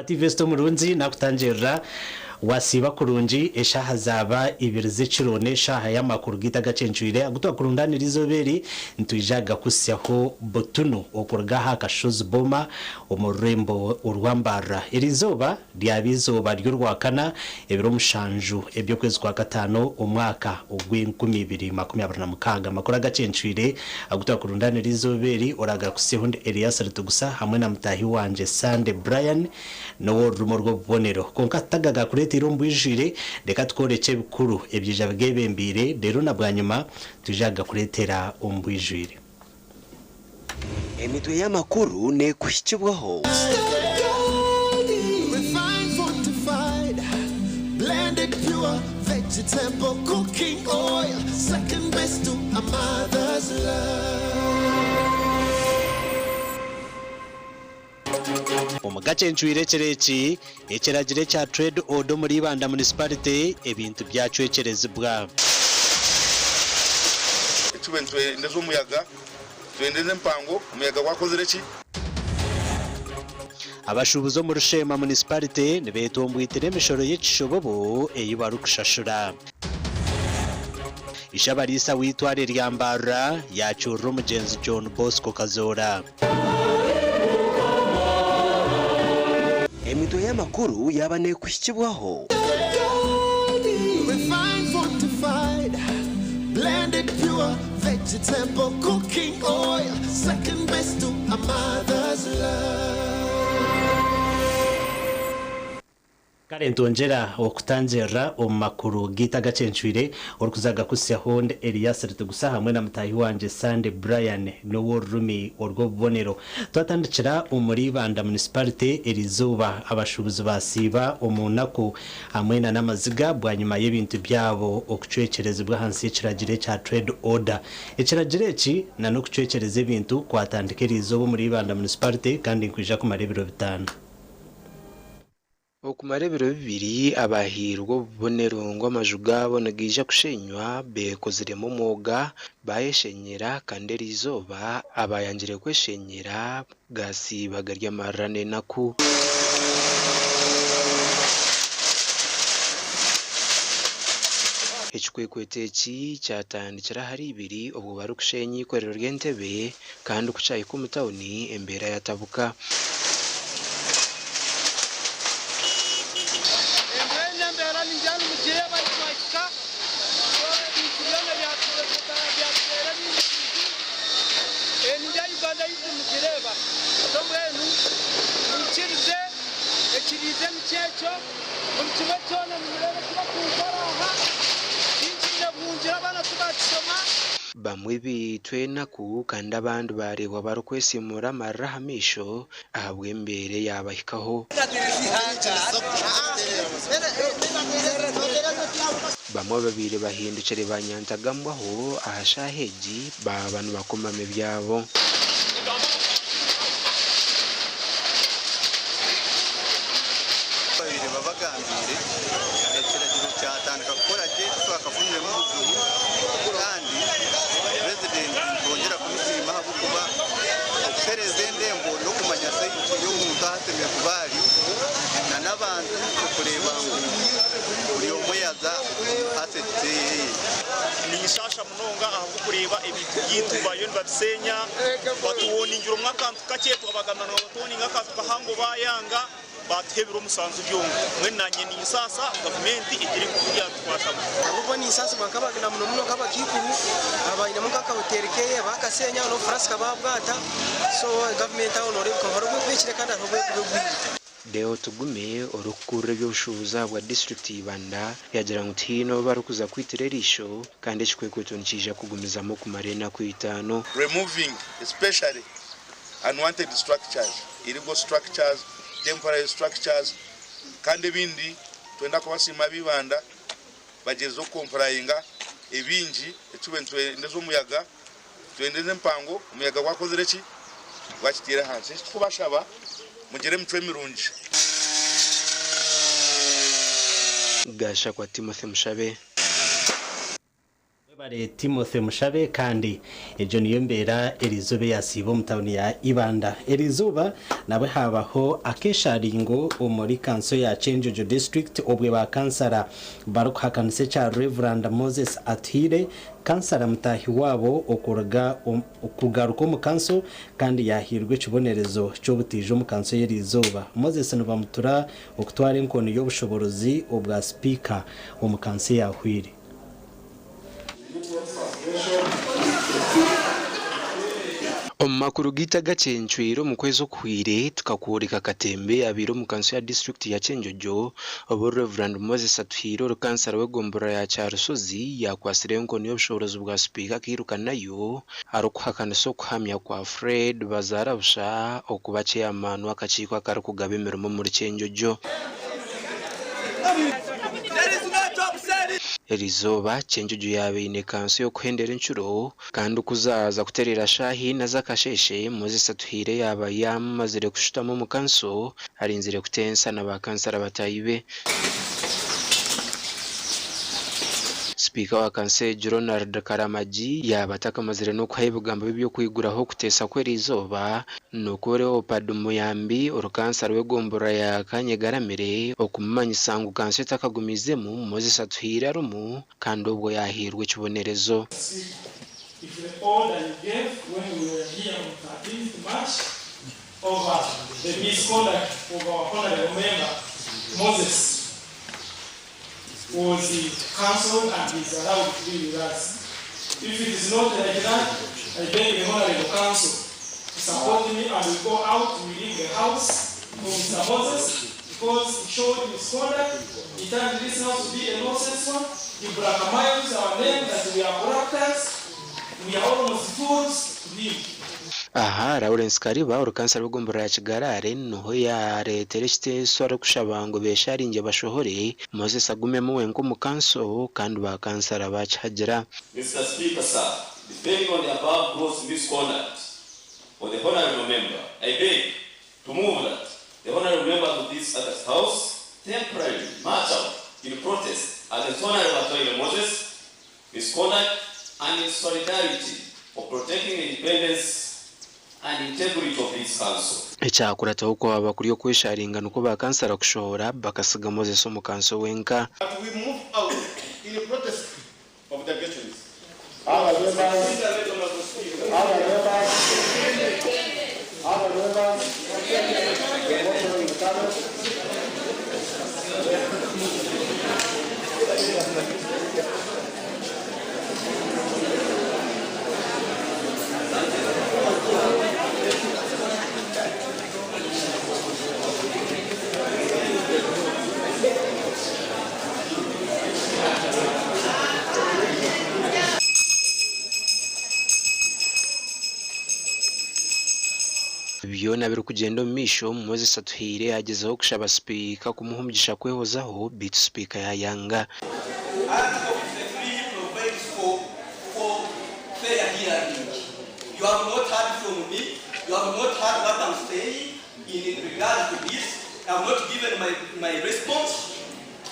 TV omurungi nakutangirira wasiiba kurungi eshaaha zaaba ibiri z'ekiro n'eshaaha y'amakuru gaitu agacencwire agu twakurundaanira eizooba eri nitwija kugakuhitsyaho butunu okuruga aha Kashozi Boma omu rurembo orwa Mbarara. Eri izooba ryaba eizooba ry'orwakana ebiro mushanju eby'okwezi kwa kataano omwaka ogw'enkumiibiri makumyabiri na mukaaga. Amakuru agacencwire agu twakurundaanira eizooba eri oragakuhitsyeho ndi Elias Ritugusa hamwe na mutaahi wangye Sande Brian n'ow'orurimi orw'obubonero. Kwonka tutagagakureeteire omu bwijwire, reka tukworekye ebikuru ebyija bigeebembeire reero na bwanyima twija kugakureetera omu bwijwire. Emitwe y'amakuru neekuhikibwaho. Refined, fortified, blended pure vegetable cooking oil. Second best to a mother's love. Omu gacencwire ekiro eki, ekiragiro ekya Trade Order omuri Ibanda Municipality ebintu byacwekyerezibwa. Ekibwe nitwendeza omuyaga, nitwendeza empango, omuyaga gwakozire ki? Abashuubuzi omuri Sheema Municipality nibeetombwitira emishoro y'ekishobobo ei barikushashura. Ishaabariisa w'eitware rya Mbarara yaacuurira omugyenzi John Bosco Kazoora. Emitwe y'amakuru yaaba neekuhikibwaho. Refined, fortified, blended pure vegetable cooking oil. Second best to a mother's love. Kare nitwongyera okutangirira omu makuru gaitu agacencwire orikuza kugakuhitsyaho ndi Elias Ritugusa hamwe na mutaahi wangye Sande Brian n'ow'orurimi orw'obubonero. Twatandikira omuri Ibanda Municipality eriizooba abashuubuzi baasiiba omu naku hamwe na n'amaziga bwanyima y'ebintu byabo okucwekyerezibwa ahansi y'ekiragiro ekya Trade Order. Ekiragiro eki na n'okucwekyereza ebintu kwatandika eriizooba omuri Ibanda Municipality kandi nikwija kumara ebiro bitaano. Okumara ebiro bibiri abahairwe obubonero ngu amaju gaabo nigaija kushenywa beekoziremu omwoga bayeshenyera kandi eriizooba abayangire kweshenyera gasiiba gari amarira n'enaku. Ekikwekweto eki kyatandikire ahari ibiri obwo barikushenya eikorero ry'entebe kandi ku kyahika omu tawuni embeera yatabuka. Embwenu embeera ningira nimugireeba ahi twahika, so ebintu byona byatubeera bingi bingi, ningira Uganda yaitu nimugireeba. So mbwenu mwikirize ekiriize nikyo ekyo, buri kimwe kyona nimureeba eki barikunkora aha, tinkiine buhungiro abaana tibakishoma. Bamwe baitwa enaku kandi abandi baareebwa barikwesiimuura amarira aha maisho ahabw'embeera eyaabahikaho. Bamwe ababaire bahindukire banyantagambwaho aha shaaha egi baaba nibakomama ebyabo. Babaire babagambiire ekiragiro kyatandika kukora gye titwakafuniremu buzibu kandi Purezidenti nitwongyera kumusiima ahabw'okuba okutereeza endembo n'okumanya sayiti y'omuntu ahu asemeriire kuba ari na n'abantu okureeba ngu buri omwe yaaza aseti eye. Ninshaasha munonga ahabw'okureeba ebintu byaitu bariyo nibabisheenya, batuwoningira omwe akantu kakye twabagambira ngu nibatuwoninga akantu kahango bayanga baatuha ebiro musanju byonka. Mbwenu naanye ninsaasa gavumenti egire engufu yatukwatamu. Ahabw'okuba ninsaasibwa na muno muno nk'abakaikuru abainemu nk'akahoteeri keeye baakasheenya n'obufulasika baabwata so gavumenti aho nooreebeka ngu hariho obu ekuba ehikire kandi hariho obu ekuba egwire. Deo Tugume orikukurira eby'obushuubuzi ahabwa disiturikiti ya Ibanda yaagira ngu tihaine ou barikuza kwitira eriisho kandi ekikwekweto nikiija kugumizamu okumara enaku itaano. Removing especially unwanted structures, illegal structures, temporary structures kandi ebindi twenda kubasiima ab'Ibanda bagyerize okukompurayinga ebingi ekibwe nitwendeza omuyaga nitwendeza empango omuyaga gwakozire ki gwakiteire ahansi ekitukubashaba mugire emicwe mirungi. Gashakwa Timothy Mushabe. Webare Timothy Mushabe kandi egyo niyo mbeera eriizooba eyasiiba omu tauni ya Ibanda. Eriizooba nabwe haabaho akesharingo omuri kanso ya Kyenjojo district obwe ba kansara barikuhakanisa ekya Rev. Moses Atuhaire kansara mutaahi waabo okuruga kugaruka omu kanso kandi yahairwe ekibonerezo ky'obutaija omu kanso y'eriizooba. Moses nibamutura okutwara enkoni y'obushoborozi obwa sipiika omu kanso eyahweire. Omu makuru gaitu agacencwire omu kwezi okuhweire, tukakworeka Katemba eyabaire omu kanso ya disiturikiti ya Kyenjojo obu Rev. Moses Atuhaire ori kansara w'egomborora ya Kyarusozi yaakwatsire enkoni y'obushoboorozi bwa sipiika akairuka nayo arikuhakanisa okuhamya kwa Fred Bazarabusha okuba ceyamaani w'akakiiko akarikugaba emirimo omuri Kyenjojo. Eriizooba, Kyenjojo yaaba eine kanso y'okuhendera encuro kandi ku zaaza kutereera shaaha ina z'akasheeshe, Moses Atuhaire yaaba yaamazire kushutama omu kanso arinzire kutensa na baakansara bataahi be. Sipiika wa kanso egi, Ronald Karamagi yaaba atakamazire n'okuha ebigambo bye by'okwiguraho okuteesa kw'eriizooba, Nikwo Leopold Muyambi, orukansara w'egomborora ya Kanyegaramire okumumanyisa ngu kanso etakagumiizemu, Moses Atuhaire arimu kandi obwo yaahairwe ekibonerezo. If the order you gave when we were here on 13th March over the misconduct of our honourable member Moses was cancelled and he is allowed to be with us. If it is not like that, I beg the honourable council to support me and we go out, we leave the house for Mr. Moses because he showed misconduct, he turned this house to be a nonsense one, he blackmails our name that we are corruptors, we are almost fools to him. Aha, Lawrence Kariba, orukansara w'egomborora ya Kigarare niho yaareetera ekiteeso arikushaba ngu besharingye bashohore, Moses agumemu wenka omu kanso kandi ba kansara baakihagira. Mister Speaker Sir, depending on the above gross misconduct of the Honourable Member, I beg to move that the Honourable Members of this august House temporarily march out in protest against Honourable Atuhaire Moses misconduct and in solidarity for protecting the independence and integrity of this council. Ekyakurataho kwaba kuri okwesharinga nikwo ba kansara kushohora bakasiga Moses omu kanso wenka. That we move out in protest of the aggressions. Byona birikugyenda omu maisho, Moses Atuhaire yagyezaho kushaba sipiika kumuha omugisha kwehozaho beitu sipiika yayanga. Article 53 provides for for fair hearing. You have not heard from me, you have not heard what I'm saying in regard to this, I have not given my, my response.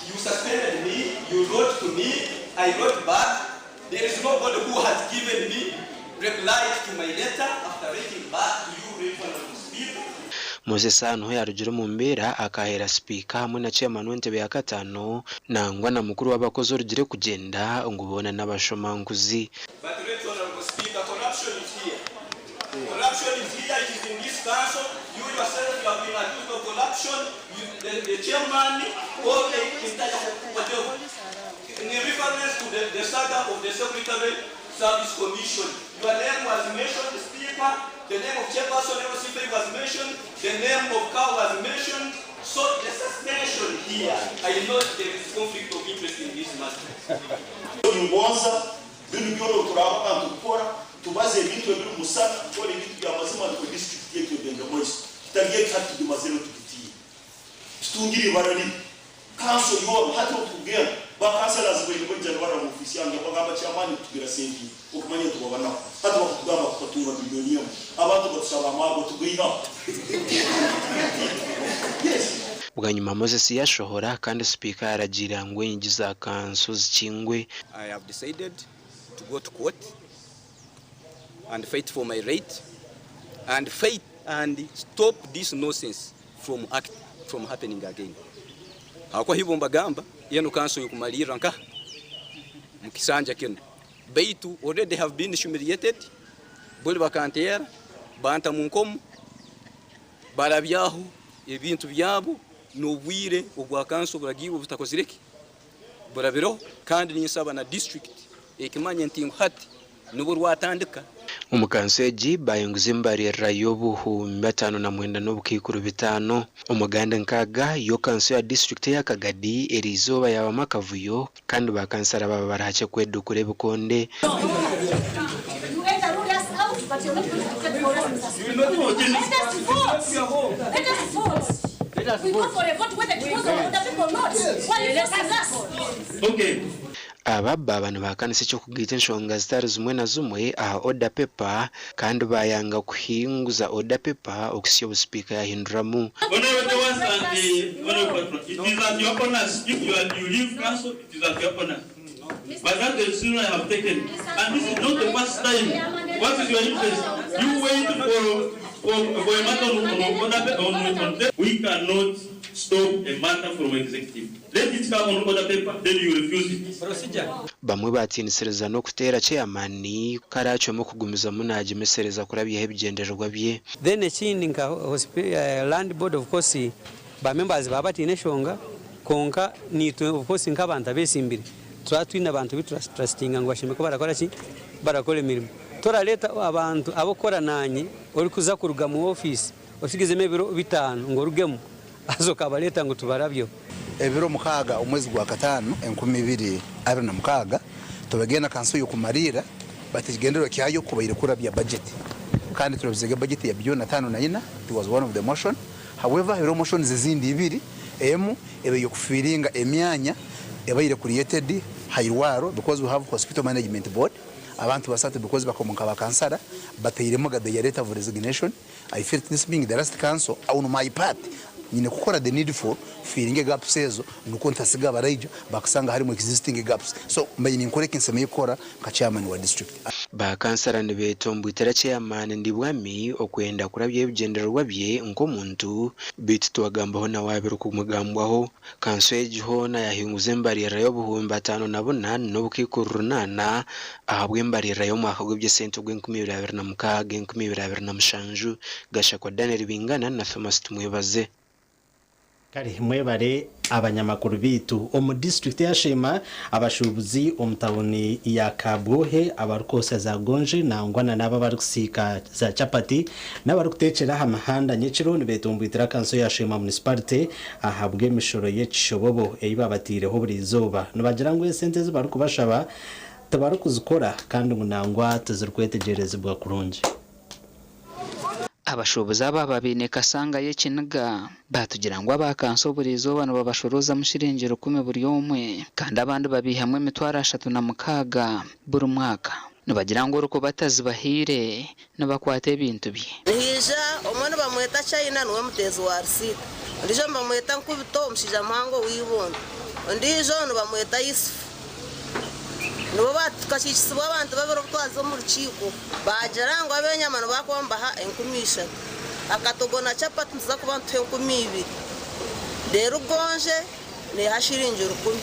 You suspended me, you wrote to me, I wrote back. There is nobody who has given me replied to my letter after writing back to you, Reverend Speaker. Moses aha niho yaarugire omu mbeera akaahera sipiika hamwe na chairman w'entebe ya kataano nangwa na mukuru w'abakozi orugire kugyenda ngu boona n'abashomankuzi. But right honourable speaker corruption is here corruption is here it is in this council you yourself you have been accused of corruption you, the, the chairman all the entire whatever in reference to the, the saga of the secretary service commission your name was mentioned speaker the name of chairperson LCP was mentioned the name of cow was mentioned so the suspension here I know there is conflict of interest in this matter Ningonza binu byona obu turaaba abantu kukora tubaze ebintu ebiri musana tukore ebintu bya mazima nukwo disiturikiti yaitu egende mumaiso tutari eki hati tugimazire tugitiire tutungire ibara ribi kanso yoona hati obu tukugenda ba councillors baine baija nibarra mu ofiisi yange bagamba chairman kutugira sente okumanya tubabanaho hati bakutugamba tukatunga milioni emu abantu batusaba amaarwa tugaihaho yes. Bwanyima Moses yashohora kandi sipiika yaragiira ngu enyigi za kanso zikingwe. I have decided. to go to court and fight for my right and fight and stop this nonsense from act from happening again. Ahakuba ahu mbagamba enu kanso y'okumalirra nkaha mu kisanja kinu baitu already have been humiliated buli bakanteera banta mu nkomo barabyaho ebintu byabo n'obwire obwa kanso buragiibwe butakozire ki burabireho kandi ninsaba na district ekimanye nti ngu hati nubwo rwatandika. Omu kanso egi bayunguza embaririra y'obuhumbi 59 n'obukaikuru 5. Omuganda nkaaga yo kanso ya disiturikiti eya Kagadi eriizooba yaabamu akavuyo kandi ba kansara baaba bari hakye kwedukura ebikonde. Aba baaba nibahakanisa eky'okugaita enshonga zitari zimwe na zimwe aha Order Paper kandi baayanga kuhinguza Order Paper okuhitsya obu Sipiika yaahinduramu. Bamwe baatiinisiriza n'okuteera ceyamaani ku araacwemu kugumizamu naagyemesereza kurabyaho ebigyendererwa bye. Then ekindi nka Land Board of course ba members baba bataine enshonga kwonka naitwe of course nk'abantu abesimbire turaba twine abantu abu turasitinga ngu bashemereire kuba barakora ki? Barakora emirimo. Torareeta abantu ab'okukora naanye orikuza kuruga mu ofiisi otsigizemu ebiro bitaano ngu orugemu haza okabareeta ngu tubarabyeho. Ebiro mukaaga omwezi gwa kataano 2026, tubagenda kanso y'okumariira bati ekigendererwa kyayo kubaire kurabya bajeti kandi turabizege bajeti ya biliyoni ataano na ina, it was one of the motion. However, hariho motions ezindi ibiri, emu eba ey'okufiiringa emyanya ebaire created hairwaro because we have hospital management board, abantu basatu because bakomwa nka bakansara batairemu ga their letter of resignation. I felt this being the last council on my part nyine kukora the needful fillinge gaps ezo nukwo ntasiga abaraija bakusanga harimu existing gaps so mbaire ninkora eki nsemereire kukora nka chairman wa district. Ba kansara nibetomboitera Chairman Ndibwami okwenda kurabyaho ebigyendererwa bye nk'omuntu beitu tiwagambaho nawe aha birikumugambwaho. Kanso egi hoona yahinguza embaririra y'obuhumbi 54 n'obukaikuru runaana ahabw'embaririra y'omwaka gw'eby'esente ogw'enkumi ibiri abiri na mukaaga, enkumi ibiri abiri na mushanju, Gashakwa Daniel Bingana na Thomas Tumwebaze. Kare mwebare abanyamakuru beitu. Omu disiturikiti eya Sheema, abashuubuzi omu tauni ya Kabwohe abarikwotsya za gonje nangwa na n'abo abarikusiika za chapati n'abarikuteekyera aha mihanda nyekiro nibetomboitera kanso ya Sheema Munisiparite ahabw'emishoro y'ekishobobo ei babateireho buri izooba. Nibagira ngu esente ezi barikubashaba tibarikuzikora kandi ngu nangwa tizirikwetegyerezibwa kurungi. Abashuubuzi aba babaine kasanga y'ekiniga baatugira ngu aba kanso buri izooba nibabashoroozamu shiringi rukumi buri omwe kandi abandi babaihamu emitwaro 36 buri mwaka. Nibagira ngu orikuba atazibahaire nibakwata ebintu bye. Nihaija omwe nibamweta China niwe muteezi wa risiiti, ondiijo nibamweta Nkubito omushaija muhango ow'eibondo, ondiijo nibamweta Yusufu. Nibo tukakiikisibwa abantu babiri obu twaza omu rukiiko, baagira ngu ab'enyama nibakuba nibaha 3000, akatogo na chapati nituza kuba nituha 2000, reero gonje neeha shiringi rukumi.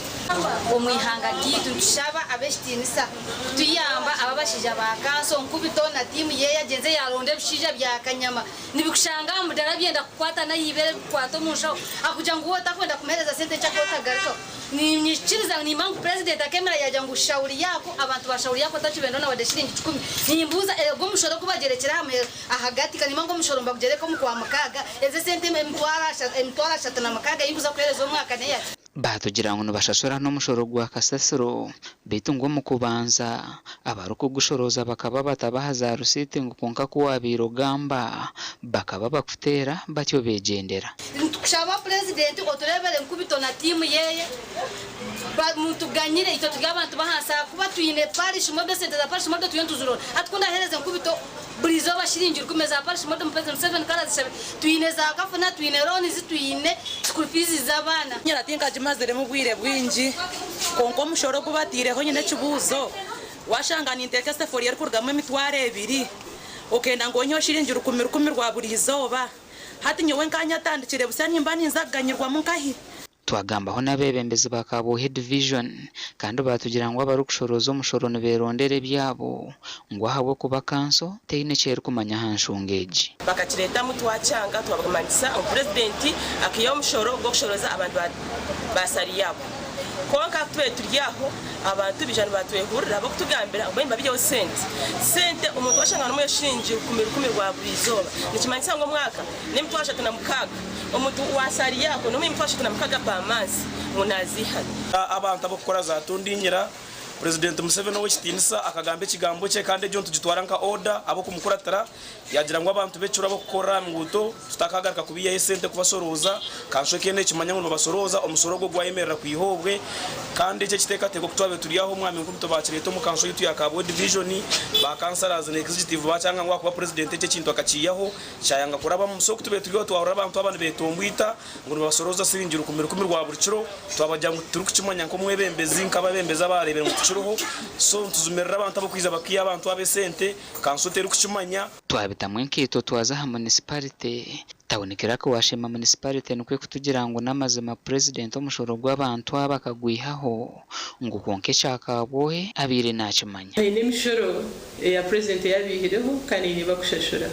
Omu ihanga ryaitu nitushaba ab'ekitiinisa kutuyamba aba abashaija ba kanso Nkubito na tiimu ye yagyenze yaronda ebishaija bya kanyama nibikushanga aha mudara byenda kukwata n'aha ibere bikukwata omu nshaho akugira ngu waaba otakwenda kumuheereza sente nkye akaba otagarukaho. Niinyikiriza nimba ngu purezidenti akemera yaagira ngu shauri yako abantu ba shauri yako otakibenda na wadde shiringi kikumi. Nimbuuza ogwo omushoro ogu bagyerekyere aha muheru ahagati ka nimba ngu omushoro nibagugyereka omu kwa mukaaga ezi esente 36,000 ei nkuza kuheereza omwaka n'eyaki? Baatugira ngu nibashashura n'omushoro gwa kasasiro beitu ngu omu kubanza abarikugushorooza bakaba batabaha za rusiiti ngu kwonka ku waabaire ogamba bakaba bakuteera batyo beegyendera. Nitukushaba Purezidenti otureebere Nkubito na tiimu ye mutuganyire itwe turi abantu b'ahansi ahakuba twine parish model esente za parish model turiyo nituzironda. Hati ku ndaheereza Nkubito buri izooba shiringi rukumi eza parish model President Museveni ku arazishabe twine za kafuna twine loans twine school fees z'abaana. Nyine tinkagimaziremu bwire bwingi kwonka omushoro ogu bataireho nyine ekibuuzo. Washanga ninteeka esefuriya erikurugamu 2000, okenda ngu onyiheho shiringi rukumi rukumi rwa buri izooba. Hati nyowe nkaanye atandikire busya nimba ninza kuganyirwamu nkahi? Twagambaho n'abeebembezi ba Kabwohe Division kandi baatugira ngu abarikushorooza omushoro nibeerondera ebyabo ngu ahabw'okuba kanso teine eki erikumanya aha nshonga egi. Bakakireetamu twakyanga twabamanyisa ngu Purezidenti akaihaho omushoro gw'okushorooza abantu ba Sariyabu. Kwonka ku tubaire turi aho abantu baija nibatwehurira barikutugambira ngu nibabihaho sente. Sente omuntu washanga nomuha eshiringi rukumi rukumi rwa buri izooba nikimanyisa ngu omwaka n'36,000. Omuntu wa Sariyabu nomuha 36,000 per month ngu naziihayo. Abantu ab'okukora za tundinyira, Purezidenti Museveni ow'ekitiinisa akagamba ekigambo kye kandi egyo nitugitwara nka oda ab'okumukuratira Yaagira ngu abantu b'ekiro ab'okukorera aha nguuto tutakagaruka kubiihaho esente kubasorooza, kanso eka nekimanya ngu nibabasorooza, omusoro ogwo gwayemerera kwiha obwe kandi eki ekiteekateeko ku twabaire turi aho Omwami Nkumito baakireeta omu kanso yaitu ya Kabwe Division, ba councillors na executive baakyanga ngu ahakuba Purezidenti eki ekintu akakiihaho kyayanga kurabamu. So ku tubaire turi aho twahurira abantu aba nibeetomboita ngu nibabasorooza siringi rukumi rukumi rwa buri kiro, twabagira ngu titurikukimanya nk'omwebembezi nk'abebembezi abaareebire ngu tikiriho so nitujumirira abantu ab'okwija bakaiha abantu aba esente. Kanso terikukimanya. Twabitamu enkaito twaza aha munisiparite. Tawuni kiraka wa Sheema munisiparite nikwo kutugira ngu n'amazima Purezidenti omushoro gw'abantu aba akagwihaho ngu kwonka ekya Kabwohe abaire nakimanya. Haine emishoro eya Purezidenti ei abaihireho kandi eine ei bakushashura.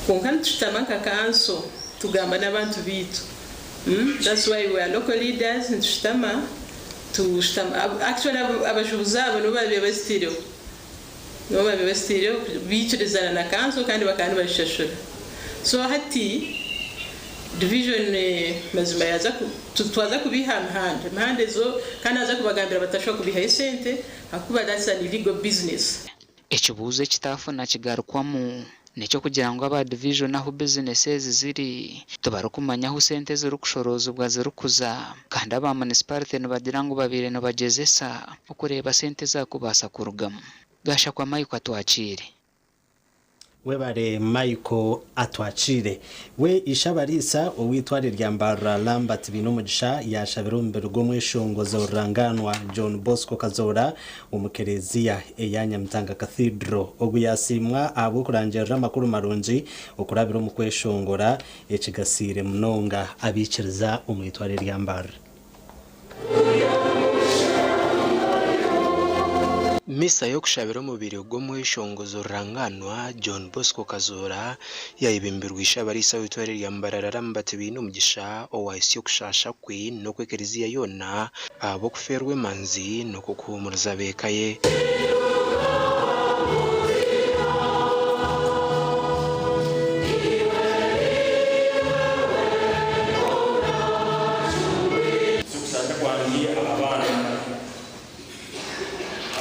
Kwonka nitushutama nka kanso tugamba n'abantu baitu. That's why we are local leaders, nitushutama, tushutama, actually abashuubuzi abo nibo baabaire bazitaireho. Nibo baabaire bazitaireho baikirizana na kanso kandi bakaba nibazishashura. So hati division mazima yaaza twaza kubiiha aha mihanda, emihanda ezo kandi naaza kubagambira batashuba kubiihayo esente ahakuba that's an illegal business. Ekibuuzo ekitaafuna kigarukwamu n'eky'okugira ngu aba division ahu bizinesi ezi ziri tibarikumanya ahu sente ezirikushoroozibwa zirikuza kandi aba munisiparite nibagira ngu babaire nibagyezesa okureeba sente ezaakubaasa kurugamu. Gashakwa Michael Atwakiire. Webare Michael Atwakiire. We Ishabariisa ow'eitware rya Mbarara Lambert Bainomugisha yaashabira omubiri gw'omweshongozi orurangaanwa John Bosco Kazoora omu kereziya eya Nyamitanga Cathedral. Ogu yaasiimwa ahabw'okurangirira amakuru marungi okurabira omu kweshongora ekigasiire munonga abaikiriza omu itware rya Mbarara. Misa y'okushabira omubiri gw'omweshongozi orurangaanwa John Bosco Kazoora yayebembirwe Ishe-Abariisa w'eitware rya Mbarara Lambert Bainomugisha owahitsya okushaasha kwe n'okw'ekereziya yoona ahabw'okufeerwa emanzi n'okw'okuhuumuriza ab'eka ye. Okusaasha kwangye aha baana.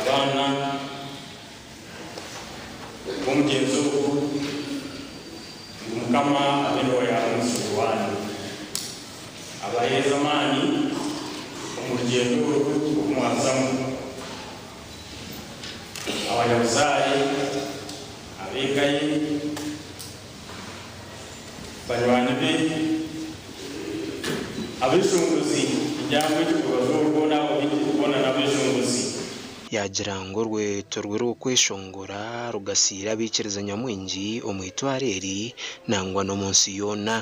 Abaana b'omugyenzi ogu ngu Mukama abe niwe yaaba omuzigu waanyu. Abaheereze amaani omu rugyendo oru oru mwazamu. Abanyabuzaare, ab'eka ye, banywani be, abeshongozi, endyambu egyo orubaju oru rwona abo boona n'abeshongozi. Yaagira ngu orweto rwe rw'okweshongora rugasiire abaikiriza nyamwingi omu itwaro eri nangwa n'omu nsi yoona.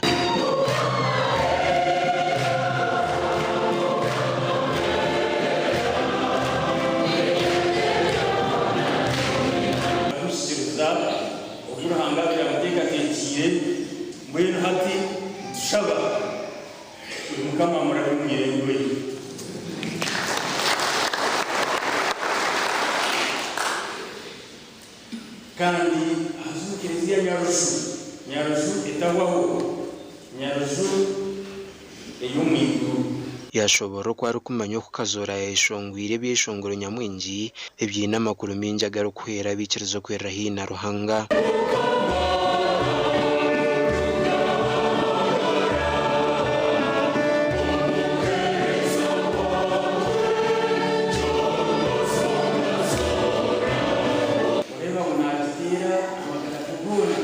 Kuhikiiriza oku Ruhanga abaire amuteekateekiire. Mbwenu hati nitushaba ngu Mukama amurabe omu irembo ye. Kandi aze omu Kereziya Nyaruju, Nyaruju etahwaho, Nyaruju ey'omu iguru. Yaashoboorora oku arikumanya oku Kazoora yaayeshongwire ebyeshongoro nyamwingi ebiine amakuru maingi agarikuhwera abaikiriza okwirira haihi na Ruhanga. Oreeba ngu naagiteera amagara ge goona,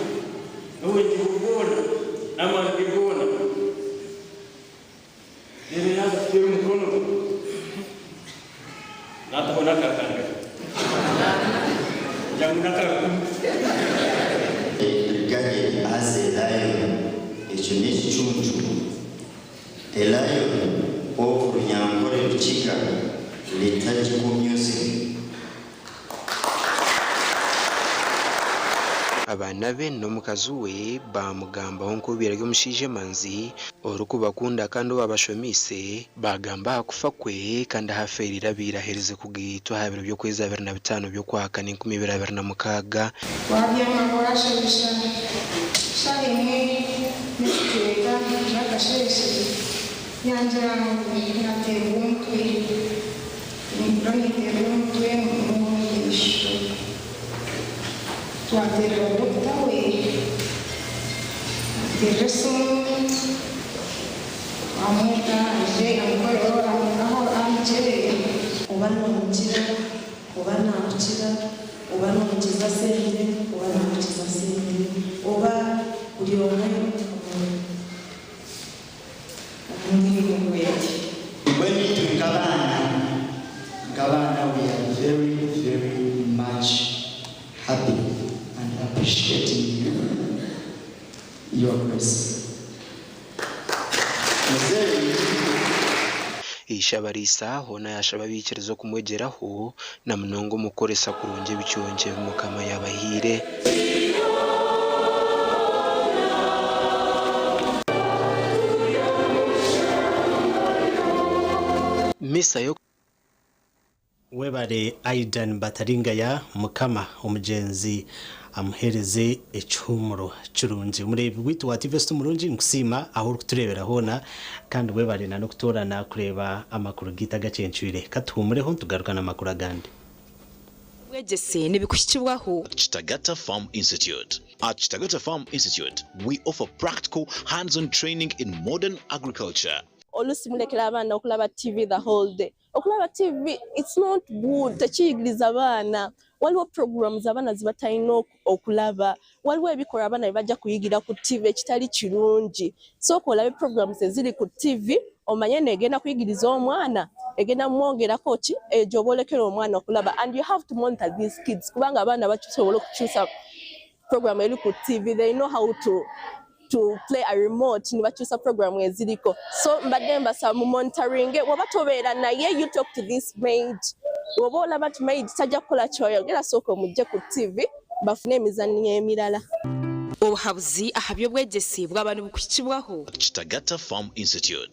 n'obwengye bwe bwona, n'amaani ge goona. Reero yaaza kuteera omukono, naataho n'akakanga. N'akarukumi. Regarded as a lion, ekyo n'ekicuncu, a lion of Runyankore Rukiga liturgical music. Abaana be n'omukazi we baamugambaho nk'obaire ari omushaija emanzi orikubakunda kandi owaabashomeise. Baagamba aha kufa kwe kandi ahu afeereire abaire aherize kugaitwa aha biro by'okwezi 25 by'Okwakana 2026. Wabyama waasheesha shaaha emwe n'ekicweka y'akasheeshe, yangira ngu naateerwa omutwe. Nimpurira ninteerwa omutwe n'omu maisho. Twateerera dokita we, amuteerera esimu, twamweta aije amukoreho aho amukyebere. Oba noomukira, oba naakukira, oba noomukiza sente, oba naakukiza sente, oba buri omwe omu muringo gwe. Mbwenu itwe nk'abaana, nk'abaana we are very very much happy and appreciating you, your grace. Muzeeyi. Ishabarisa hoona yaashaba abaikiriza okumwegyeraho na munonga omu kukoresa kurungi ebiconco ebi Mukama yaabahaire. Misa y'oku. Webare Aidan Bataringaya Mukama omugyenzi amuhereze ekihumuro kirungi. Omureebi waitu wa TV Esitu murungi nkusiima ahu orikutureebera hoona kandi webare na n'okutoorana kureeba amakuru gaitu agakyencwire. Katuhumureho nitugaruka n'amakuru agandi. Obwegyese nibikuhikibwaho. Kitagata Farm Institute. At Kitagata Farm Institute, we offer practical, hands-on training in modern agriculture. Oluusi mulekera abaana okulaba TV the whole day. Okulaba TV it's not good, tekiyigiriza baana. Waliwo programs abaana ze batalina okulaba. Waliwo ebikolwa abaana bye bajja kuyigira ku TV ekitali kirungi. Sooka olabe programs eziri ku TV omanye eno egenda kuyigiriza omwana, egenda kumwongerako ki, eyo gy'oba olekera omwana okulaba. And you have to monitor these kids kubanga abaana basobola okukyusa program eri ku TV. They know how to play a remote ne bakyusa program eziriko. So mbadde mbasaba mu monitoringe, bw'oba tobeera naye you talk to this maid. Bw'oba olaba nti maid tajja kukola ky'oyogera, sooka omuggye ku TV bafune emizannyo emirala. Obuhabuzi aha by'obwegyese bwaba nibukuhikibwaho. Kitagata Farm Institute.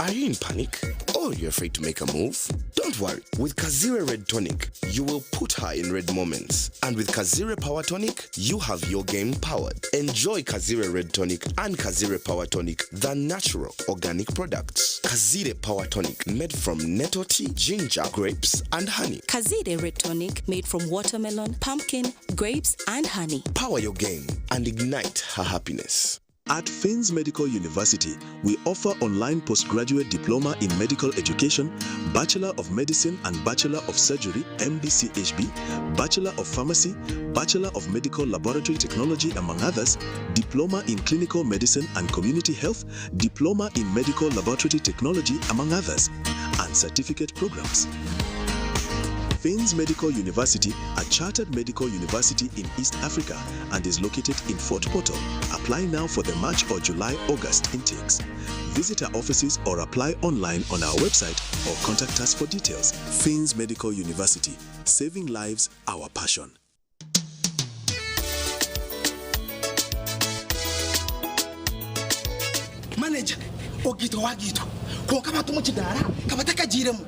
Are you in panic? Or you're afraid to make a move? Don't worry. With Kazire Red Tonic, you will put her in red moments. And with Kazire Power Tonic, you have your game powered. Enjoy Kazire Red Tonic and Kazire Power Tonic, the natural organic products. Kazire Power Tonic, made from nettle tea, ginger, grapes, and honey. Kazire Red Tonic made from watermelon, pumpkin, grapes, and honey. Power your game and ignite her happiness. At Finns Medical University, we offer online postgraduate diploma in medical education, Bachelor of Medicine and Bachelor of Surgery, MBCHB, Bachelor of Pharmacy, Bachelor of Medical Laboratory Technology, among others, Diploma in Clinical Medicine and Community Health, Diploma in Medical Laboratory Technology, among others, and certificate programs. Finns Medical University, a chartered medical university in East Africa and is located in Fort Portal. Apply now for the March or July August intakes. Visit our offices or apply online on our website or contact us for details. Finns Medical University, saving lives, our passion. Manager ogaitwa wagaitwa kwonka abantu omu kidaara kabatakagiiremu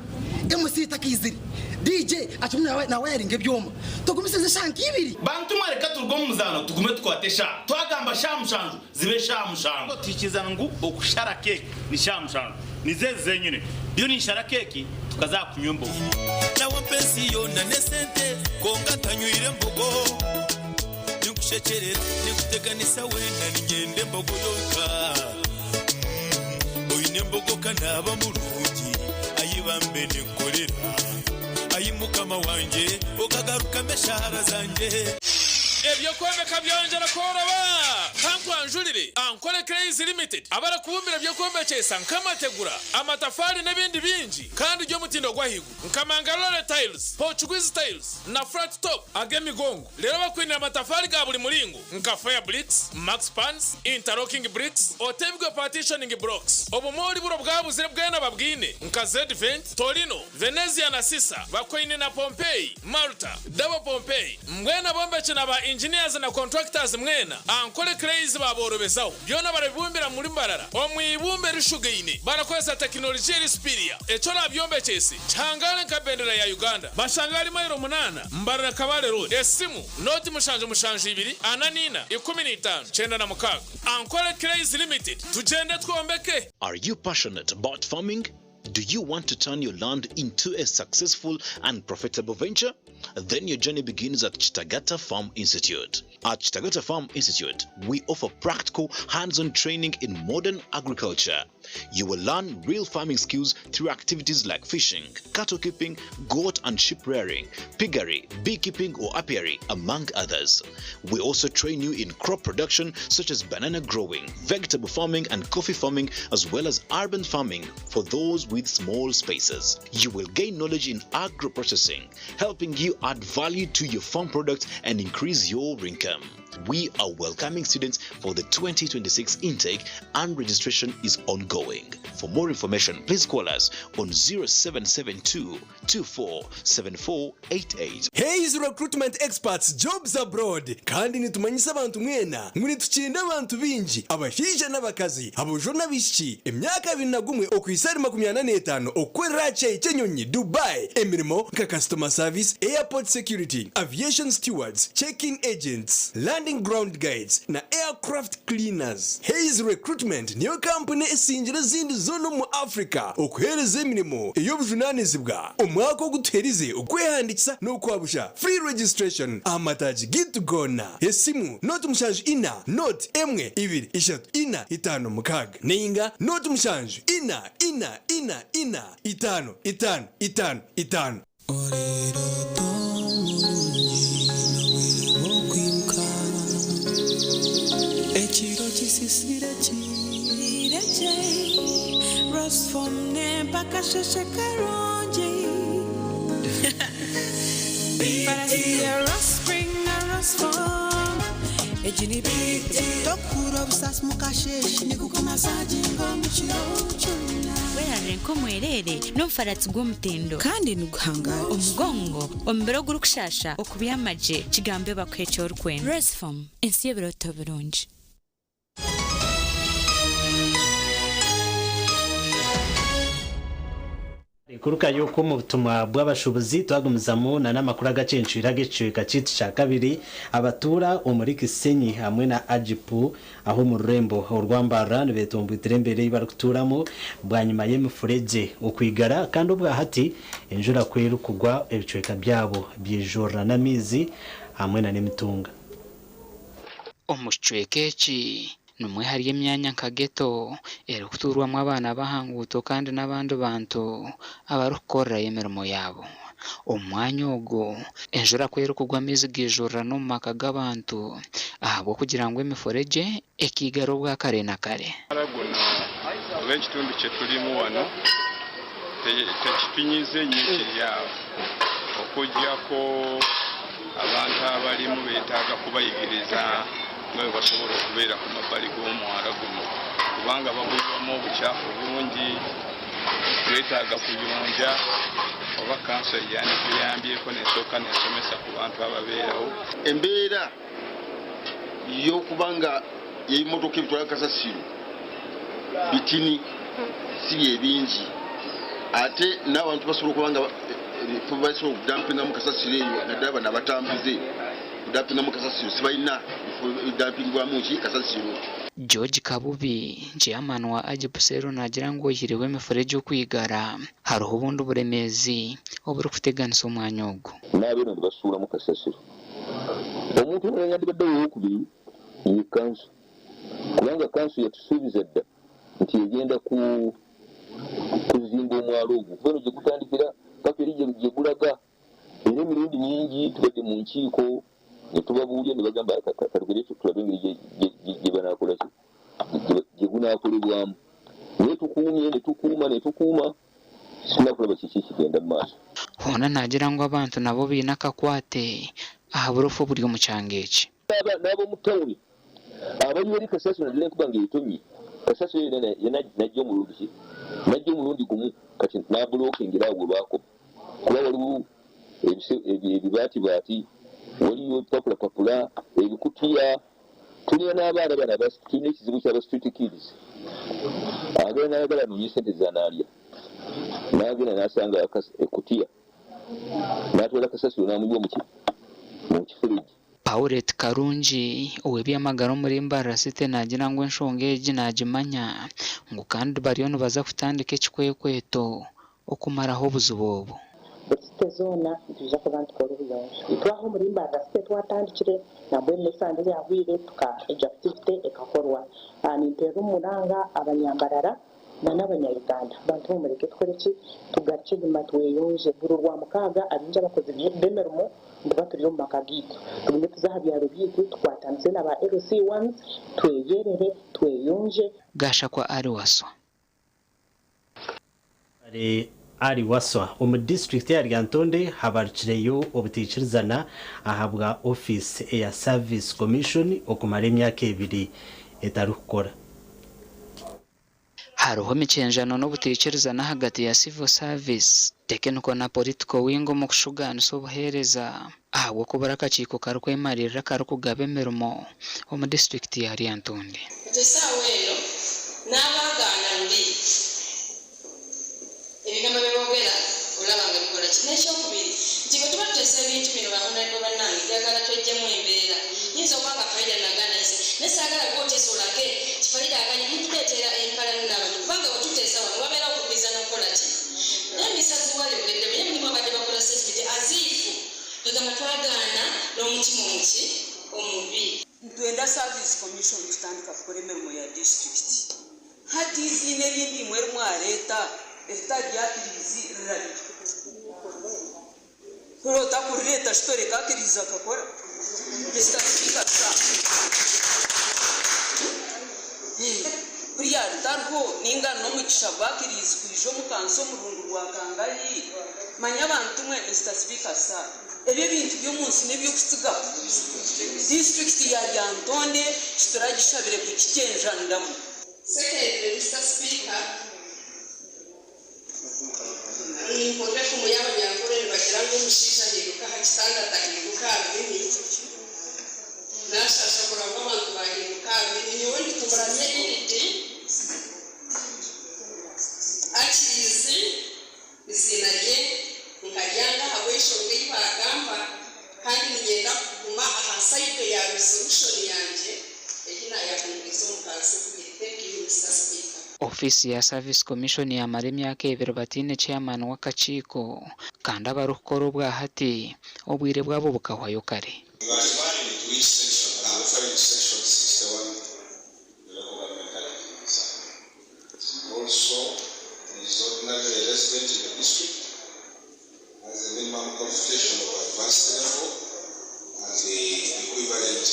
MC takaizire DJ akirimu nawayaringa ebyoma tugumisirize eshaaha nk'ibiri. Bantu mwe reka turuge omu muzaano tugume tukwate eshaaha. Twagamba shaaha mushanju zibe eshaaha mushanju. Tuhikirizana ngu okushara keeki ni shaaha mushanju. Nizo ezi zenyine. Ndiyo ninshara keeki tukaza aha kunywa embogo. Nawe ampa ensi yoona n'esente kwonka ntanywire mbogo. Ninkushekyerera, ninkuteganisa weena niinyenda embogo yonka. Oine embogo ka naaba murungi, ai bambe ninkukorera. Ai Mukama wangye, okagarukamu eshaara zangye. Eby'okwombeka byongyera kworoba! Kankwanjurire Ankole Clays Limited abarikubumbira eby'okwombekyesa nk'amategura, amatafaari n'ebindi bingi kandi by'omutindo gw'ahaiguru nka Mangalore Tiles, Portuguese Tiles na Flat Top ag'emigongo. Reero bakwinire amatafaari ga buri muringo nka Fire Bricks, Max Pans, Interlocking Bricks, Otebigwe Partitioning Blocks. Obumoori buri obwabuzire bwena babwine nka Zedvent, Torino, Venezia na Sisa, bakwaine na Pompeii, Malta, Double Pompeii. Mbwenu abombeki na ba engineers na contractors mwena, Ankole Clays baaborobezaho. Byona barabibumbira muri Mbarara omu ibumba erishugaine barakozesa tekinolijiya eri superior. Eki orabyombekyese kihangare nka bendera ya Uganda. Bashanga ahari mailo munaana, Mbarara Kabale Road. Esimu, nooti 772 44 15 96. Ankole Clays Limited, tugyende twombeke! Are you passionate about farming? Do you want to turn your land into a successful and profitable venture? Then your journey begins at Chitagata Farm Institute. At Chitagata Farm Institute, we offer practical, hands on training in modern agriculture. You will learn real farming skills through activities like fishing, cattle keeping, goat and sheep rearing, piggery, beekeeping or apiary, among others. We also train you in crop production such as banana growing, vegetable farming, and coffee farming, as well as urban farming for those with small spaces. You will gain knowledge in agro processing, helping you add value to your farm products and increase your income. We are welcoming students for the 2026 intake and registration is ongoing. For more information, please call us on 0772 247488. Hays Recruitment Experts Jobs Abroad kandi nitumanyisa abantu mwena ngu nitukinda abantu baingi abashaija n'abakazi, aboojo n'abaishiki, emyaka 21 okuhitsya ahari 45 okukorera aha kishaayi ky'enyonyi Dubai emirimo nka Customer Service, Airport Security, Aviation Stewards, Check-in Agents, Landing Ground Guides na Aircraft Cleaners. Hays Recruitment niyo kampuni esingire ezindi zoona omu Africa okuheereza emirimo ey'obujunaanizibwa. Omwaka ogu tuherize okwehandiikisa n'okwabusha, free registration, aha mataagi gaitu goona. Esimu, 074 1 2 3 4 5 6 nainga 0 7 4 4 4 4 5 5 5 5. Ekiro kisisire kirekye Rosfom nempa akasheshe karungi Farasi Rospring na Rosfom Egi ni biti Tokura obusasi mukasheshe nikukumasaginga omu kiro kyona Werarire nk'omwereere n'omufaratsi gw'omutindo. Kandi niguhangaara. Omugongo, omubiri ogurikushasha, okubyama gye, kigambe bakuhe eki orikwenda. Rosefom, ensi y'ebirooto birungi. Ekuruka y'oku omu butumwa bw'abashuubuzi twagumizamu na n'amakuru agacencwire ag'ekicweka kyaitu kya kabiri, abatuura omuri Kisenyi hamwe na Ajipu aho omu rurembo orwa Mbarara nibetomboitira embeera ei barikutuuramu bwanyima y'emifuregye okwigara kandi obwahati enjura ku erikugwa ebicweka byabo byijurira n'amaizi hamwe na n'emitunga. Omu kicweka eki nimwe hari emyanya nka ghetto erikutuurwamu abaana b'aha nguuto kandi n'abandi bantu abarikukorerayo emirimo yaabo. Omu mwanya ogu, enjura ku erikugwa amaizi gaijurira n'omu maka g'abantu ahabw'okugira ngu emifuregye ekaigara obwa kare na kare. Omwara guno oba ekitundu kye turimu wano tekitunyize nnyo kiri awo okuggyako abantu abalimu beetaaga kubayigiriza nga bwe basobola okubeera ku mabbali g'omwala guno kubanga baguyiwamu obucaafu bungi twetaaga kuyonja oba kkanso yandituyambyeko n'esooka n'esomesa ku bantu ababeerawo. Embeera y'okuba nga ebimotoka ebitwala kasasiro bitini si bye bingi ate n'abantu basobola okuba nga ebifo basobola okudampingamu kasasiro eyo naddala bano abatambuze kudampingamu kasasiro sibalina bifo bidampingibwamu ki kasasiro. George Kabubi, Chairman wa Agip Cell naagira ngu oihireho emifuregye okwigara, hariho obundi buremeezi oburikuteganisa omwanya ogu. N'abeeno nibasuulamu kasasiro. Omuntu omulala eyandibadde ow'okubiri ye kkanso kubanga kkanso yatusuubiza dda nti egenda ku kuzimba omwala ogwo kuva eno gye gutandikira paka eri gye gulaga era emirundi mingi tubadde mu nkiiko Ne tubabuulira ne bagamba katugende tulabe engeri gye banaakola ki, gye gunaakolebwamu. Naye tukuumye ne tukuuma ne tukuuma, situnnakulaba kiki kigenda mu maaso. Hoona naagira ngu abantu nabo baine akakwate aha burofa oburi omu kyanga eki. N'ab'omu tawuni abali eri kasasiro naddala enkuba ng'etonnye, kasasiro yenna n'ajja omulundi ki? N'ajja omulundi gumu kati n'abulookingira awo we baakoma kuba waliwo ebibaatibaati, waliyo ebipapulapapula, ebikutiya. Tulina n'abaana bano tulina ekizibu ky'aba street kids agenda n'ayagala anoonye ssente z'anaalya n'agenda n'asanga ekkutiya n'atwala kasasiro n'amuyiwa mu kifuliji. Paulet Karungi, ow'eby'amagara omuri Mbarara City naagira ngu enshonga egi naagimanya ngu kandi bariyo nibaza kutandika ekikwekweto okumaraho obuzibu obu. Buri site zoona nitwija kuba nitukora obuyonjo. Itwe aha omuri Mbarara City twatandikire nambwenu n'esande eyahweire tuka egyo activity ekakorwa. Ninteera omuranga abanyambarara na n'abanya Uganda. Bantu mwe mureke tukore ki? Tugarukye enyima tweyonje. Buri Rwamukaaga abaingi abakozi b'emirimo nituba turi omu maka gaitu. Tugume tuze aha byaro byaitu tukwatanise na ba LC ones tweyerere, tweyonje. Gashakwa Ali Waswa. Ali Waswa. Omu disiturikiti eya Lyantonde habarukireyo obutaikirizana ahabwa ofiisi eya Service Commission okumara emyaka ebiri etarikukora. Hariho emikyenjano n'obutaikirizana ahagati ya Civil Service, Technical na Political Wing omu kushugaanisa obuheereza ahabw'okubura akakiiko karikwemariirira akarikugaba emirimo omu disiturikiti ya Lyantonde. Nti esaawa eno n'abaagaana luli ebigambo bye boogera olaba nga bikola ki? N'ekyokubiri nti bwe tuba tuteesa ebintu bino ba Honourable bannange njagala tweggyemu embeera. Nyinza okuba nga Farida nagaana nze naye saagala gwe oteesa olage nti Farida aganye mutuleetera empalana n'abantu kubanga bwe tuteesa wano wabeerawo okukkiriza n'okukola ki? Naye Mister Zziwa ayogeddemu ye mulimu abadde bakola statement as if kwegamba twagaana n'omutima omuki? Omubi. Nitwenda Service Commission kutandika kukora emirimo ya disiturikiti. Hati eiziina erindi imwe eri mwareeta eritari rya Kiriizi rirari? Kuri otakurireeta shi toreka Kiriizi akakora? Mister Speaker Sir. Kuri yaritariho ninga n'omugisha gwa Kiriizi kwija omu kanso omurundi gwa kangahi? Manya abantu mwe Mister Speaker Sir. Ebi ebintu by'omunsi n'eby'okutsigaho. Disiturikiti ya Lyantonde tituragishabire kugikyenjaniramu. Secondly Mister Speaker, nimpurira efumu y'abanyankore nibagira ngu omushaija ahinduka aha kitanda atahinduka aha rurimi. Nashasha kureba ngu abantu bahinduka aha rurimi. Nyowe ndi Tumuramye Edith, Achilles. Eiziina rye nkaryanga ahabw'enshonga ei baagamba, kandi niinyenda kuguma aha side ya resolution yangye ei naayahungurize omu kanso ehweire. Thank you Mister Speaker. Ofiisi ya Service Commission yaamara emyaka ebiri bataine chairman w'akakiiko kandi abarikukora obwa hati obwire bwabo bukahwayo kare. Also, he is ordinarily a resident in the district, has a minimum qualification of advanced level and the equivalent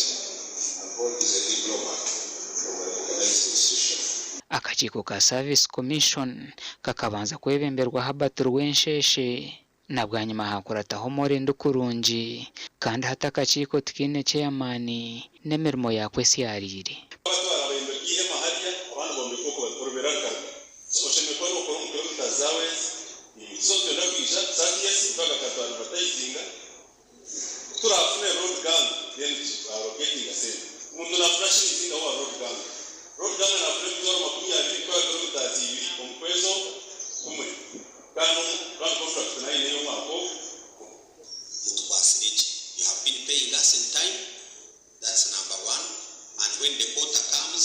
and holds a diploma from a recognized institution. Akakiiko ka Service Commission kakabanza kwebemberwa Herbert Rwensheshe na bwanyima haakurataho Molly Ndikurungi kandi hati akakiiko tikaine chairman n'emirimo yaako esyariire. Batwara bayombeka eihema harya, abandi bombeka oku barikorobera nkarwe. So oshemereire kuba nokora omu kilometres zaawe ezi. So nitwenda kwija TS twaga twa advertisinga ku turafune road gang then tu allocatinga sente. Omuntu nafuna shilingi zingahi owa road gang? Road gang nafuna emitwaro 20 kukora kilometres ibiri omu kwezi kumwe. Kandi omu kandi contract nayo aine ey'omwaka ogwo. Mutukwasire gye. You have been paying us in time, that's number one, and when the quarter comes,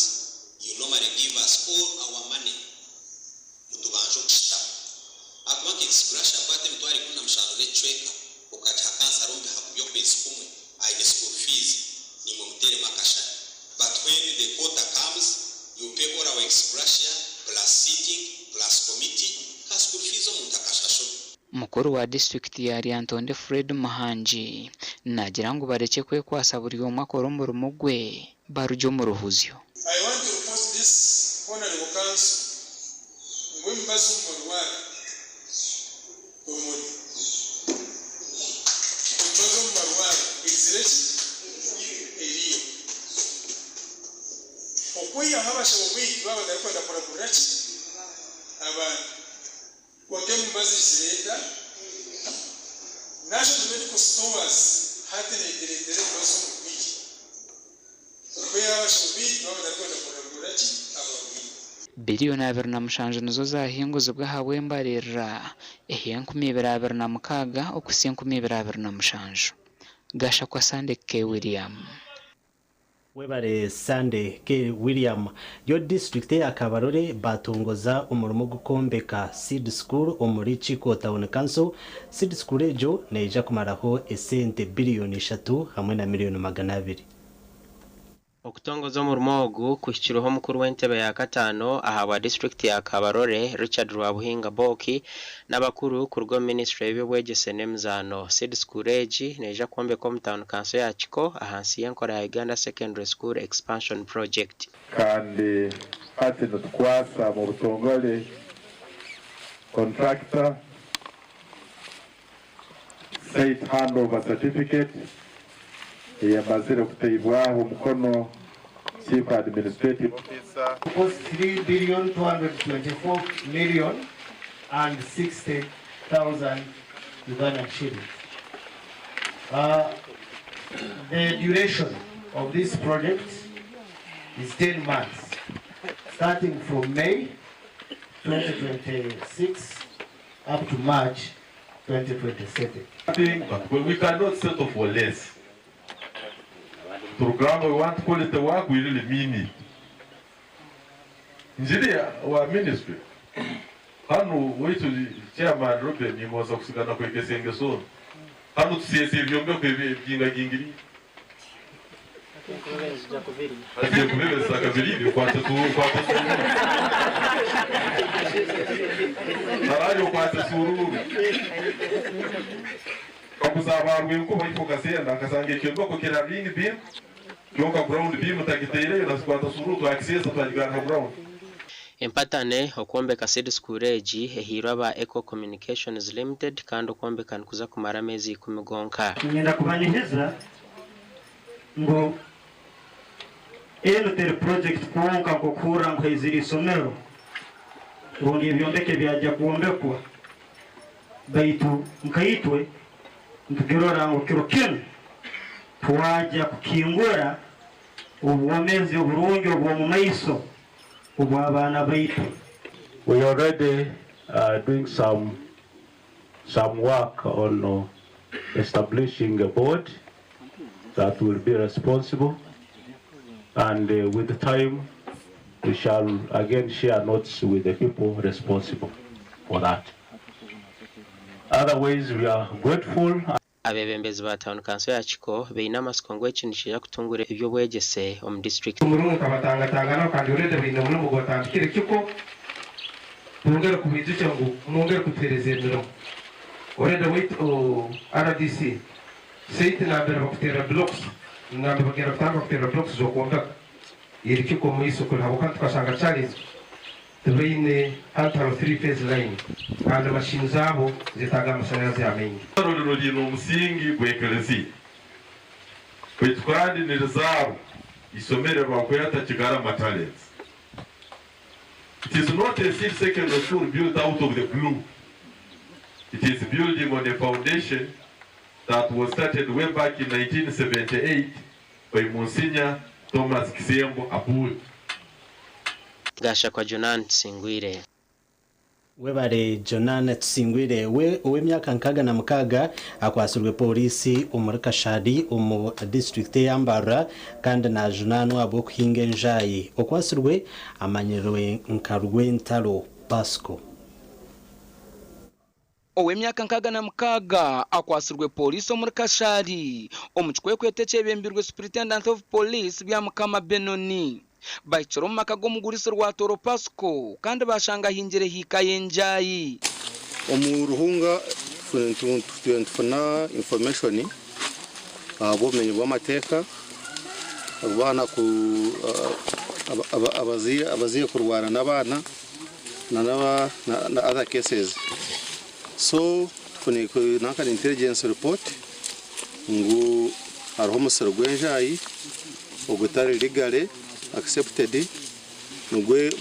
you normally give us all our money. Mutubanja okushutama. Ahakuba nka ex gratia kwata emitwaro 17 n'ekicweka okagiha kansara omu bihago by'okwezi kumwe aine school fees, naimwe muteeremu akashare. But when the quarter comes, you pay all our ex gratia plus sitting plus committee ka school fees omuntu akashashura. Mukuru wa disiturikiti ya Lyantonde Fred Muhangi Naagira ngu barekye kwekwasa buri omwe akore omurimo gwe barugye omu ruhuzyo. I want to report this honourable council ngu emibazi omu marwariro omuri emibazi omu marwariro egizire ki? Eriyo. Okwihaho abashaho baitu baaba batarikwenda kuragurira ki? Abantu. Kwonka emibazi egizire eta? National Medical Stores hati neetureetera emibazi omu bwire. Okwihaho abashaho baitu baaba batarikwenda kuragurira ki? Abarwaire. Biriyoni 27 nizo zaahinguzibwa ahabw'embaririra ey'enkumi ibiri abiri na mukaaga okuhitsya 2027. Gashakwa Sunday K. William. Webare Sunday K. William. Yo disitulikiti eya Kabarole batongoza omurimo gw'okwombeka Seed School omuri Kiko Town Council. Seed School egyo neija kumaraho esente 3 biliyoni hamwe na miliyoni 200. Okutongoza omurimo ogu kuhikirweho omukuru w'entebe ya kataano ahabwa disitulikiti ya Kabarole, Richard Rwabuhinga Booki, n'abakuru kuruga omu minisitule y'ebyobwegyese n'emizaano. Seed School egi neija kwombekwa omu tauni kanso ya Kiko ahansi y'enkora ya Uganda Secondary School Expansion Project. Kandi hati nitukwasa mu butongole contractor site handover certificate eyamazire kuteibwaho omukono chief administrative officer. Cost 3 billion 224 million and 60,000 Ugandan shillings. The duration of this project is 10 months, starting from May 2026 up to March 2027. But we cannot settle for less. Turugamba we want quality work, we really mean it. Engineer wa ministry hano waitu chairman Ruben nimoza kusigana kwegesa engeso hano tusiyese ebyombeko ebyingagingiri agiye kubebesa kabiri kwata tu kwata sururu narayo kwata sururu kakuzabarwa enkuba ifokasenda akasanga ekyombeko kira ring beam kyonka ground beam tagiteireyo nasikwata sururu twakisesa twagigana ground. Empatane okwombeka seed school egi ehiirwe aba Eco Communications Limited kandi okwombeka nikuza kumara ameezi 10 gonka. Ngenda kubanyiheza ngu eno teri project kwonka nkokuhurra ngu haizire isomero rundi ebyombeko byajja kwombekwa, baitu nkaitwe ntukirora ngu kiro kinu twajja kukingura obwomeezi oburungi obw'omu maiso obw'abaana baitu. We are already doing some work on establishing a board that will be responsible, and with the time we shall again share notes with the people responsible for that. Otherwise, we are grateful. Abeebembezi ba tauni kanso ya Kiko baine amasiko ngu eki nikiija kutungura ebyobwegyese omu disitulikiti. Omurungu kabatangatanganaho kandi orede baine omurimo gwatandikire Kiko, twongere kubijukya ngu mwongere kutuhereza emirimo. Orede waitu RDC site nambere bakutera blocks, nambere bagenda kutanga kutera blocks z'okwombeka iri Kiko mwiso kuri habwokuba tukashanga challenge tubaine hantaro 3 phase line kandi mashini zabo zetaga amashanyarazi amaingi. Ruriro rine omusingi gw'ekereziya baitu kandi nirizaabo isomero bakweta Kigarama Talents. It is not a seed secondary school built out of the blue. It is building on a foundation that was started way back in 1978 by Monsignor Thomas Kisembo Abui. Gashakwa Jonan Tusingwire. Webare Jonan Tusingwire. We ow'emyaka 66 akwasirwe polisi omuri Kashari omu disitulikiti ya Mbarara kandi najunanwa ahabw'okuhinga enjaayi. Okwasirwe amanyirwe nka Rwentaro Pasco. Ow'emyaka 66 akwasirwe polisi omuri Kashari omu kikwekweto ekyebembirwe Superintendent of Police Byamukama Benoni. Bahikire omu maka g'omugurisi Rwatoro Pasco kandi bashanga ahingire hiika y'enjaayi. Omu ruhunga tufuna information Ahabw'obumenyi bw'amateeka, abaana ku abazaire kurwana n'abaana na na other cases. So nanka intelligence report ngu hariho omusiri gw'enjaayi ogutari legally accepted nigwe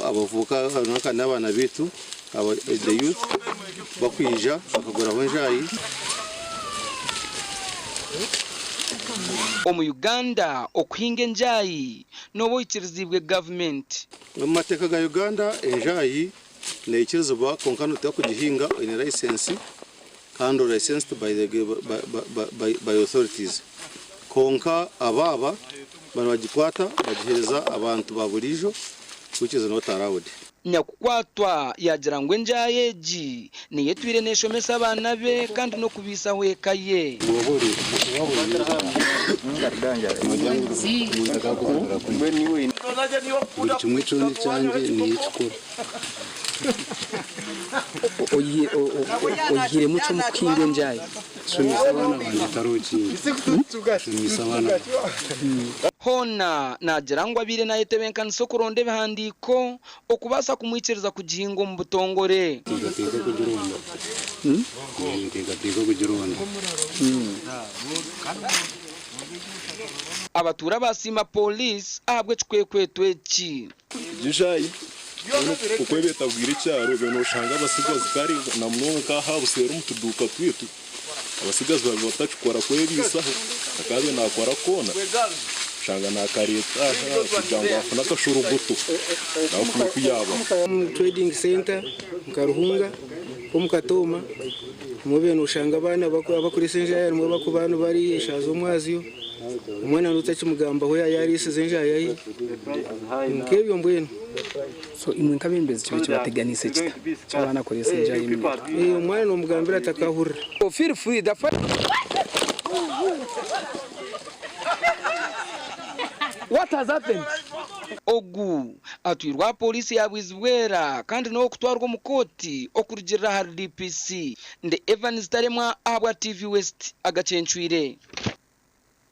abavubuka nanka n'abaana baitu the youth bakwija bakaguraho enjaayi. Omu Uganda okuhinga enjaayi nooba oikiriziibwe gavumenti. Omu mateeka ga Uganda enjaayi neikirizibwa kwonka noteekwa kugihinga oine license kandi ori licensed by the by authorities kwonka aba aba nibagikwata bagihereza abantu ba buriijo which is not allowed. Nyakukwatwa yaagira ngu enjaayi egi niyo etwire neeshomesa abaana be kandi n'okubaisaho eka ye. Buri kimwe kyona ekyangye niyo ekikora. Oyihiremu ki omu kuhinga enjaayi? Nshomesa abaana bangye tariho kindi. Nshomesa abaana bangye. Hoona naagira ngu abaire naayetebeekanisa okuronda ebihandiiko okubaasa kumwikiriza kugihinga omu butongore. Ninteekateeka kugironda. Ninteekateeka kugironda. Abatuura baasiima Pooriisi ahabw'ekikwekweto eki. Enjaayi oku eba etabwire ekyaro obaire noshanga abatsigazi kare na munonga nk'aha buseeri omu tuduuka twaitu abatsigazi baabaire batakikora kwebiisaho akaabaire naakora koona oshanga naakareeta aha kugira ngu afune akashorogoto nawe afune oku yaabaho. Omu trading centre nka Ruhunga omu Katooma nimwo obaire noshanga abaana abakuriisa enjaayi nimwo barikuba nibari eshaaha z'omwazyo. Omwana n'otakimugambaho yaaba yariisize enjaya ye nk'ebyo mbwenu. So imwe nk'abebembezi kibaire kibateganiise kita ky'abaana kuriisa enjaya eminyeeto? Omwana nomugambira atakahurira. Feel free the What has happened? Ogu atwirwe aha pooriisi ya Bwizibwera kandi n'ow'okutwarwa omu kooti okurugiirira ahari DPC. Ndi Evans Taremwa ahabwa TV West agacencwire.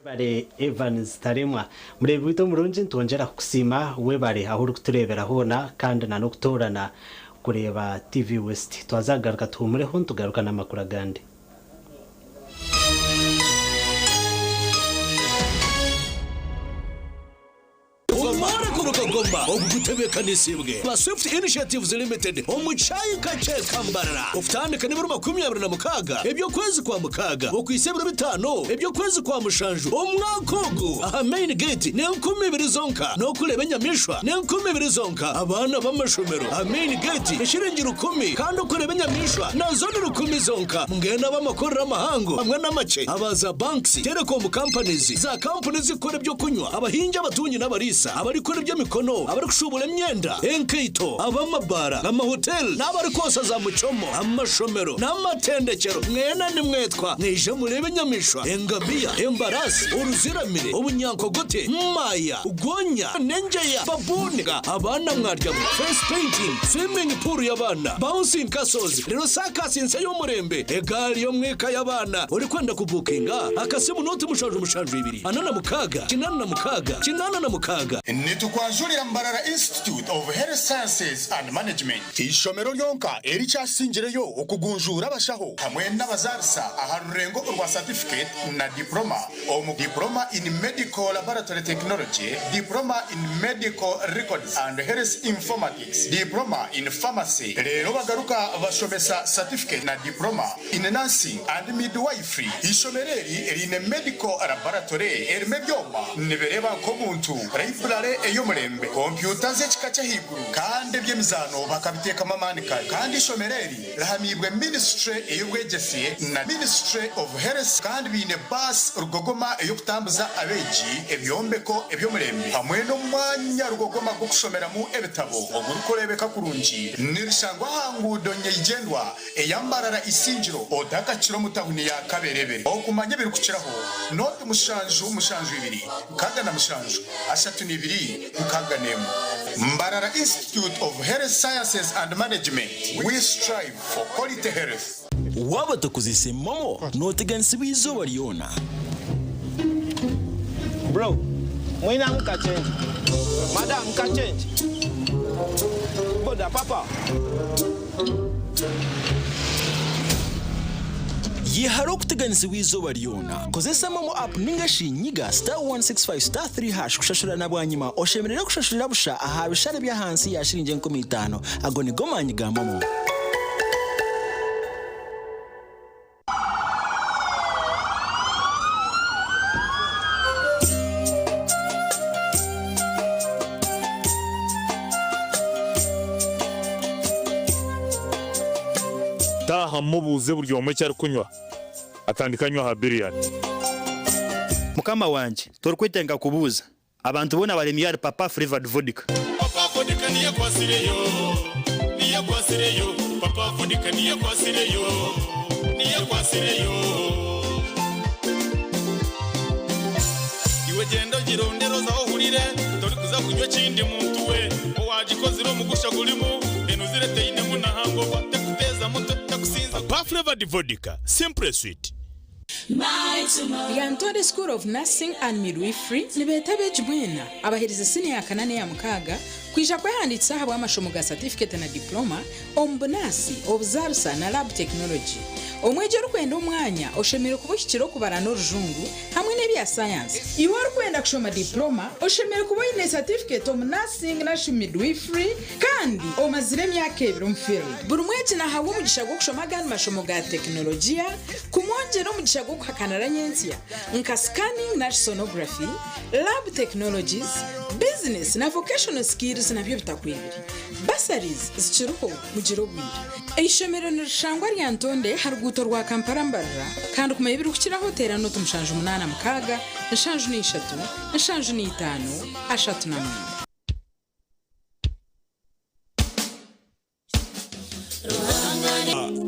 Webare Evans Taremwa. Mureebi waitu omurungi nitwongyera kukusiima webare ahu orikutureebera hoona kandi na n'okutoorana kureeba TV West. Twaza kugaruka tuhuumureho nitugaruka n'amakuru agandi. Omworeko Rukagoma ogu gutebeekanisiibwe ba Swift Initiatives Limited omu Kyayi Kakye Kambarara okutandika n'ebiro 26 eby'okwezi kwa mukaaga okuhitsya ebiro bitaano eby'okwezi kwa mushanju omwaka ogu aha Main Gate n'enkumi ibiri zonka n'okureeba enyamaishwa n'enkumi ibiri zonka abaana b'amashomero aha Main Gate eshiringi rukumi kandi okureeba enyamaishwa nazo ni rukumi zonka mbwenu ab'amakorero amahango hamwe n'amakye aba za banks, telecom companies, za kampuni ezirikukora eby'okunywa, abahingi, abatungi n'abariisa, abarikukora eby'emikono, abarikushuubura emyenda, enkaito, ab'amabaara, amahoteeri n'abarikwosa za muchomo, amashomero n'amatendekyero, mwena nimwetwa mwije mureebe enyamaishwa, engamiya, embaraasi, oruziramire, obunyankogote, maaya, gonya, n'engyeya, babuuni, abaana mwaryamu, face painting, swimming pool y'abaana, bouncing castles, reero saakasi nsya y'omurembe, egaari y'omwika y'abaana, orikwenda kubuukinga, akasimu nooti 772 46 86. Nitukwanjurira Mbarara Institute of Health Sciences and Management, eishomero ryonka erikyasingireyo okugunjuura abashaho hamwe n'abazaarisa aha rurengo orwa satifiketi na diploma omu Diploma in Medical Laboratory Technology, Diploma in Medical Records and Health Informatics, Diploma in Pharmacy reero bagaruka bashomesa satifiketi na Diploma in Nursing and Midwifery. Eishomero eri riine Medical Laboratory erimu ebyoma nibireeba nk'omuntu, Library ey'omurembe, kompyuta z'ekika ky'ahaiguru kandi eby'emizaano bakabiteekamu amaani kare. Kandi eishomero eri Rihamiibwe Minisitule ey'Obwegyese na Ministry of Health kandi baine baasi rugogoma ey'okutambuza abeegi, ebyombeko eby'omurembe hamwe n'omwanya rugogoma gw'okushomeramu ebitabo ogurikureebeka kurungi. Nirishangwa aha nguudo nyeigyendwa eya Mbarara Isingiro otakakira omu tahuni ya Kaberebere. Okumanya ebirikukiraho, nooti 772 67 32 61. Mbarara Institute of Health Sciences and Management. We strive for quality health. Waaba otakozeise MoMo, nooteganisibwa eizooba ryona. Bro, mwinamu ka change. Madam, ka change. Boda, papa. Yehara okuteganisibwa izooba ryona. Kozesa MoMo app ninga shi nyiga *165*3# kushashura na bwanyima oshemerere kushashurira busha aha bishare by'ahansi ya shiringi 5,000. Ago nigo maanyi ga MoMo. Taaha mubuuze buri omwe eki arikunywa, atandike anywe aha biryani. Mukama wangye, torikwetenga kubuuza. Abantu boona baremiire ahari Papa Flavored Vodka. Papa Vodka niyo akwasireyo, niyo akwasireyo, Papa Vodka niyo akwasireyo, niyo akwasireyo. Iwe gyenda ogirondere oze aho ohurire, torikuza kunywa ekindi muntu we. Owagikozire omugusha gurimu, enuzire teinemu na hangover, tekuteeza mutwe, tekusinza. Papa Flavored Vodka, simply sweet. Lyantonde School of Nursing and Midwifery nibeeta abeegi mwena abaherize siniya ya kana n'eya mukaaga kwija kwehandiikisa ahabw'amashomo ga satifiketi na diploma omu bunaasi, obuzaarisa na lab technology. Omwegi orikwenda omwanya oshemereire kuba ohikire okubara n'orujungu hamwe n'ebya sayansi. Iwe orikwenda kushoma diploma oshemereire kuba oine satifiketi omu nursing narishi midwifery kandi omazire emyaka ebiri omu field. Buri mwegi nahabwa omugisha gw'okushoma agandi mashomo ga tekinologiya kumwongyera omugisha gw'okuhakanira nyentsya nka scanning nari sonography, lab technologies, business na vocational skills nabyo bitakwibire. Bursaries zikiriho mugire obwire. Eishomero nirishangwa Lyantonde aha ruguuto rwa Kampala Mbarara kandi kumanya ebirikukiraho teera nooti 786 75 39.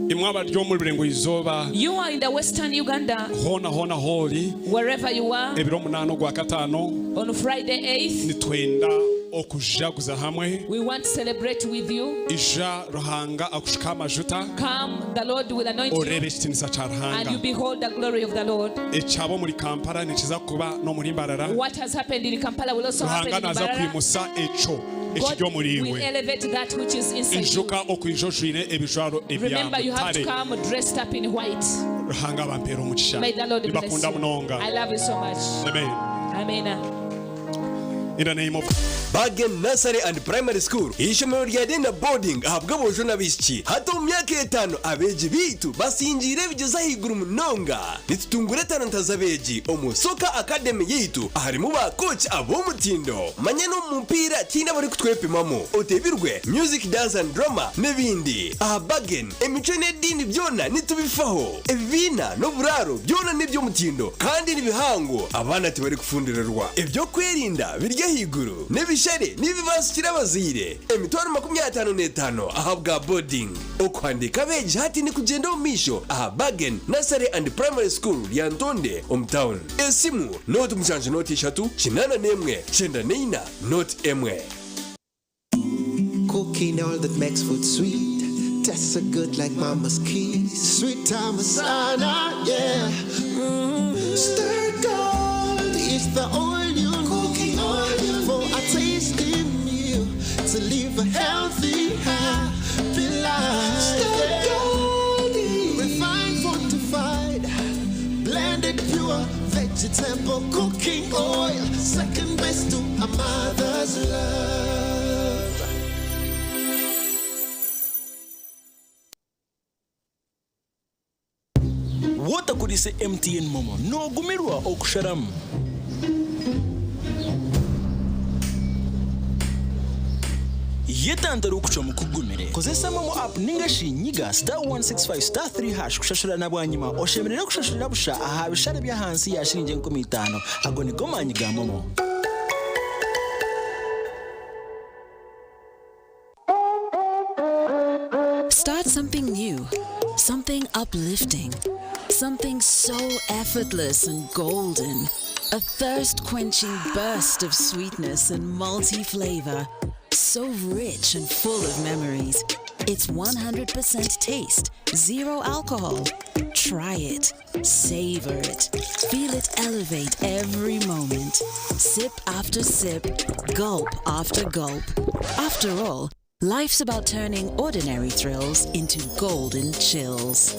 Imwe abari omu rurengo izooba You are in the Western Uganda, hoona hoona hoori wherever you are, ebiro munaana ogwa kataano on Friday 8th, nitwenda okujaguza hamwe we want to celebrate with you. ija Ruhanga akushuka amajuta Come, the Lord will anoint you, oreebe ekitiinisa kya and Ruhanga you behold the glory of the Lord. ekyaba omuri Kampala nikiza kuba n'omuri Mbarara What has happened in Kampala will also happen Ruhanga in naaza Mbarara. kwimusa ekyo God ekiri omuri will iwe elevate that which is inside you. ijuka okwija ojwire ebijwaro ebya Remember, you have to mutare come dressed up in white. Ruhanga abampeere omugisha May the Lord bless nibakunda you. munonga I love you so much. Amen. Amen. In the name of Bargain Nursery and Primary School ishomero rya Dena Boarding ahabwa abojo n'abaishiki hati omu myaka etaano abeegi baitu basingiire ebigyezo ahaiguru munonga nitutungura etalanta z'abeegi omu Soccer Academy yaitu aharimu ba coach ab'omutindo manya n'omu mupiira tihaine abarikutwepimamu otebirwe music dance and drama n'ebindi aha Bargain emicwe n'ediini byona nitubifaho ebibiina n'oburaaro byona n'eby'omutindo kandi nibihango abaana tibarikufundirirwa eby'okwerinda biri ahaiguru n'ebishare nibibasikira abazaire emitwaro 55 ahabwa boarding okuhandiika abeegi hati nikugyenda omu maisho aha Bargain Nursery and Primary School Lyantonde omu town esimu nooti mushanju nooti ishatu kinaana n'emwe kyenda n'eina nooti emwe. Cooking all that makes food sweet. Tastes so good like mama's kiss. Sweet time sana, yeah. Stir gold is the oil you cooking oil for a tasty meal to live a healthy, happy life. Stir gold, refined, fortified, blended pure vegetable cooking oil. Second best to a mother's love. Wotakoresa MTN MoMo noogumirwa okusharamu. Yetantare okucwamu kugumire. Kozesa MoMo app ninga shi nyiga *165*3# kushashura na bwanyima oshemerere kushashurira busha aha bishare by'ahansi ya shiringi 5,000. Ago nigo maanyi ga MoMo. Start something new, something uplifting, something so effortless and golden. A thirst quenching burst of sweetness and multi flavor. So rich and full of memories. It's 100% taste, zero alcohol. Try it. Savor it. Feel it elevate every moment. Sip after sip, gulp after gulp. After all, life's about turning ordinary thrills into golden chills.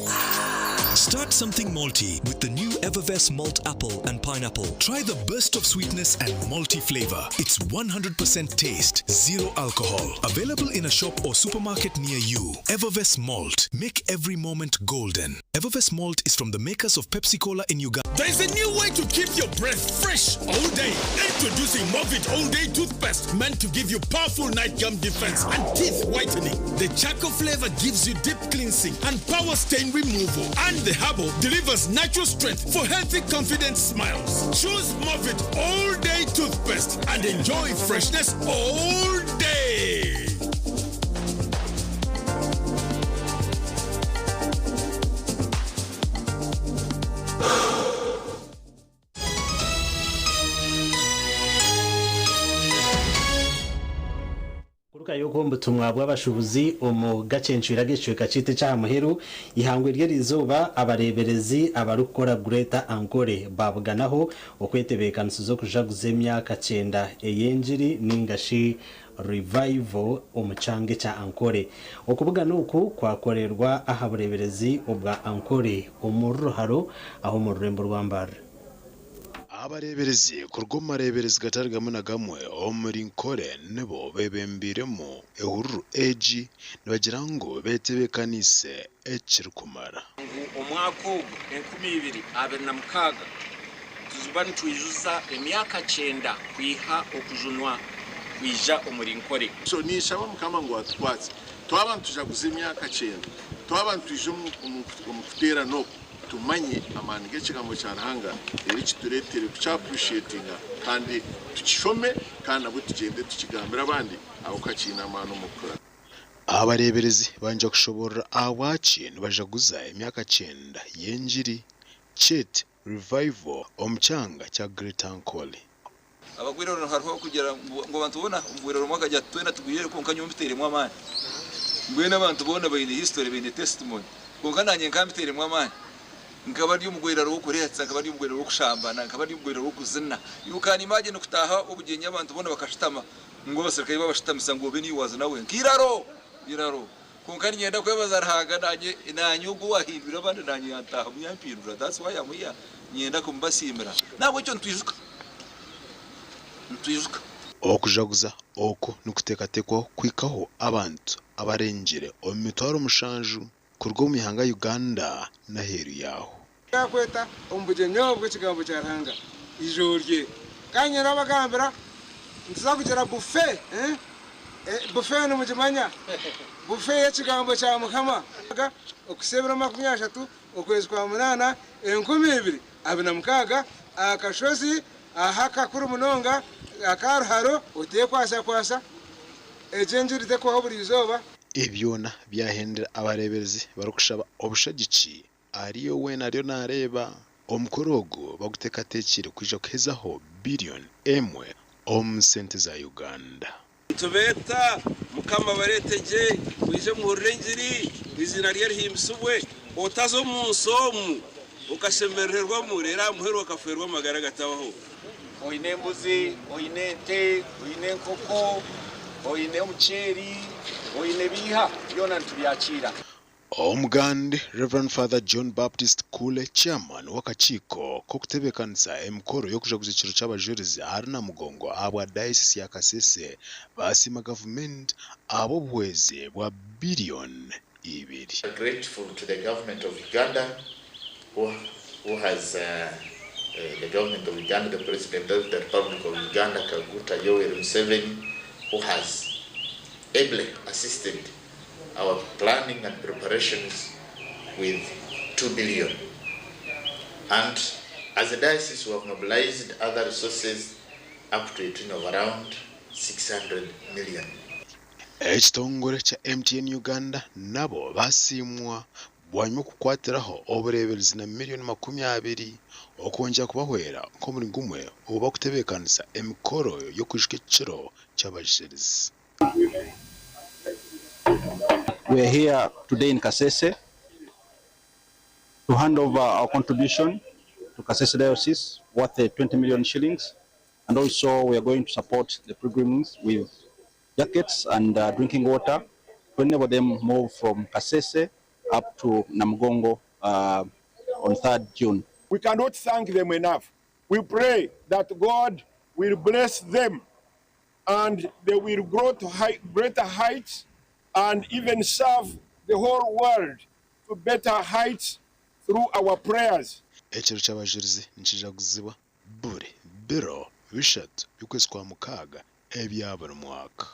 Start something malty with the new Evervess Malt Apple and Pineapple. Try the burst of sweetness and malty flavor. It's 100% taste, zero alcohol. Available in a shop or supermarket near you. Evervess Malt. Make every moment golden. Evervess Malt is from the makers of Pepsi Cola in Uganda. There's a new way to keep your breath fresh all day. Introducing Movit All Day Toothpaste, meant to give you powerful night gum defense and teeth whitening. The charcoal flavor gives you deep cleansing and power stain removal. And the herbal delivers natural strength for healthy, confident smiles. Choose Movit All Day Toothpaste and enjoy freshness all day. Kuruka yuko omubutumwa bw'abashubuzi omu gacencwira g'ekicweka kyaitu ekyaha muheru ihangwe ry'erizooba abareeberezi abarikukora Greater Ankole babuganaho okwetebeekanisiza okujaguza emyaka 9 ey'enjiri ningashi revival omu kyanga ekya Ankole. Okubugana oku kwakorerwa aha bureeberezi obwa Ankole omu Ruharo aho omu rurembo rwa Mbarara. Abareeberezi kuruga omu mareeberezi gatari gamwe na gamwe omuri Nkore nibo bebembiremu ehururu egi nibagira ngu betebeekaniise ekirikumara. Ngu omwaka ogu 2026 tuziba nitwijuza emyaka 9 kwiha okujunwa kwija omuri Nkore. So ninshaba Mukama ngu atukwatse twaba nitujaguza emyaka 9 twaba nitwija omu kuteerana oku tumanye amaani g'ekigambo kya Ruhanga eri kitureetere kukyappreciatinga kandi tukishome kandi nabwo tugyende tukigambira abandi abo kakiine amaani omu kukora. Abareeberezi banja kushoborora ahabwaki nibajaguza emyaka 9 y'enjiri Chet Revival omu kyanga kya Greater Ankole. Abagwire hariho kugira ngu abantu boona omugwire rumwe akajya twena tugwire konka nyowe mbiteiremu amaani. Mbwenu abantu boona baine history baine testimony konka nanye nkambiteiremu amaani. Nkaba ndi omugwire rw'okureetsa, nkaba ndi omugwire rw'okushambana, nkaba ndi omugwire rw'okuzina. You can imagine kutaha obugyenyi abantu boona bakashutama ngu abasirikare babashutamisa ngu obe niiwe wazina wenka. Iraro! Iraro! Konka niinyenda kwebaza Ruhanga nanye nanye ogwo owahindwire abandi nanye yantaahamu yampindura. That's why I'm here. Niinyenda kumubasiimira. Nahabwekyo nitwijuka. Nitwijuka. Okujaguza oku nikuteekateekwaho kuhikaho abantu abarengire omu mitwaro 7 kuruga omu ihanga Uganda n'aheeru yaaho. Yakweta omu bugyenyi obu bw'ekigambo kya Ruhanga ijoro rye. Kandi nabagambira nituza kugira buffet, eh? Buffet nimugimanya? Buffet y'ekigambo kya Mukama. Okusebera 30 okwezi kwa 8 2026 akashozi aha kakuru munonga akaruharo otekwasa kwasa egyo enjuri tekwaho buri izooba. Ebyona byahendera abareeberezi barikushaba obushagiki ariyo weena ariyo naareeba. Omukoro ogu baguteekateekire kwija kuhezaho biliyoni 1 omu sente za Uganda. Nitubeeta Mukama bareetegye mwije muhurire enjiri eiziina rye rihimbisibwe otaza omu nsi omu okashemerererwamu reero aha muheru okafeerwa amagara gatabaho. Oine embuzi, oine ente, oine enkoko, oine omuceeri, oine biiha byona nitubyakiira. Omugande Rev. Father John Baptist Kule, Chairman w'akakiiko k'okutebeekanisa emikoro y'okujaguza ekiro ky'abajurizi ahari Namugongo ahabwa Diocese ya Kasese basiima gavumenti ahabw'obuhwezi bwa biliyoni 2. Grateful to the government of Uganda who, who has the government of Uganda, the President of the Republic of Uganda, Kaguta Yoweri Museveni, who has ably assisted our planning and preparations with 2 billion. And as a diocese, we have mobilized other resources up to a tune of around 600 million. Ekitongore kya MTN Uganda nabo basiimwa bwanyima okukwatiraho obureeberezi na miliyoni 20 okwongyera kubahwera nk'omuri gumwe obu bakutebeekanisa emikoro y'okwijuka ekiro ky'abajurizi. We are here today in Kasese. To hand over our contribution to Kasese Diocese worth 20 million shillings. And also we are going to support the pilgrims with jackets and drinking water to enable them move from Kasese up to Namugongo on 3rd June. We cannot thank them enough. We pray that God will bless them and they will grow to greater heights and even serve the whole world to better heights through our prayers. Ekiro ky'Abajurizi nikijaguzibwa buri biro bishatu by'okwezi kwa Mukaaga ebya buri mwaka.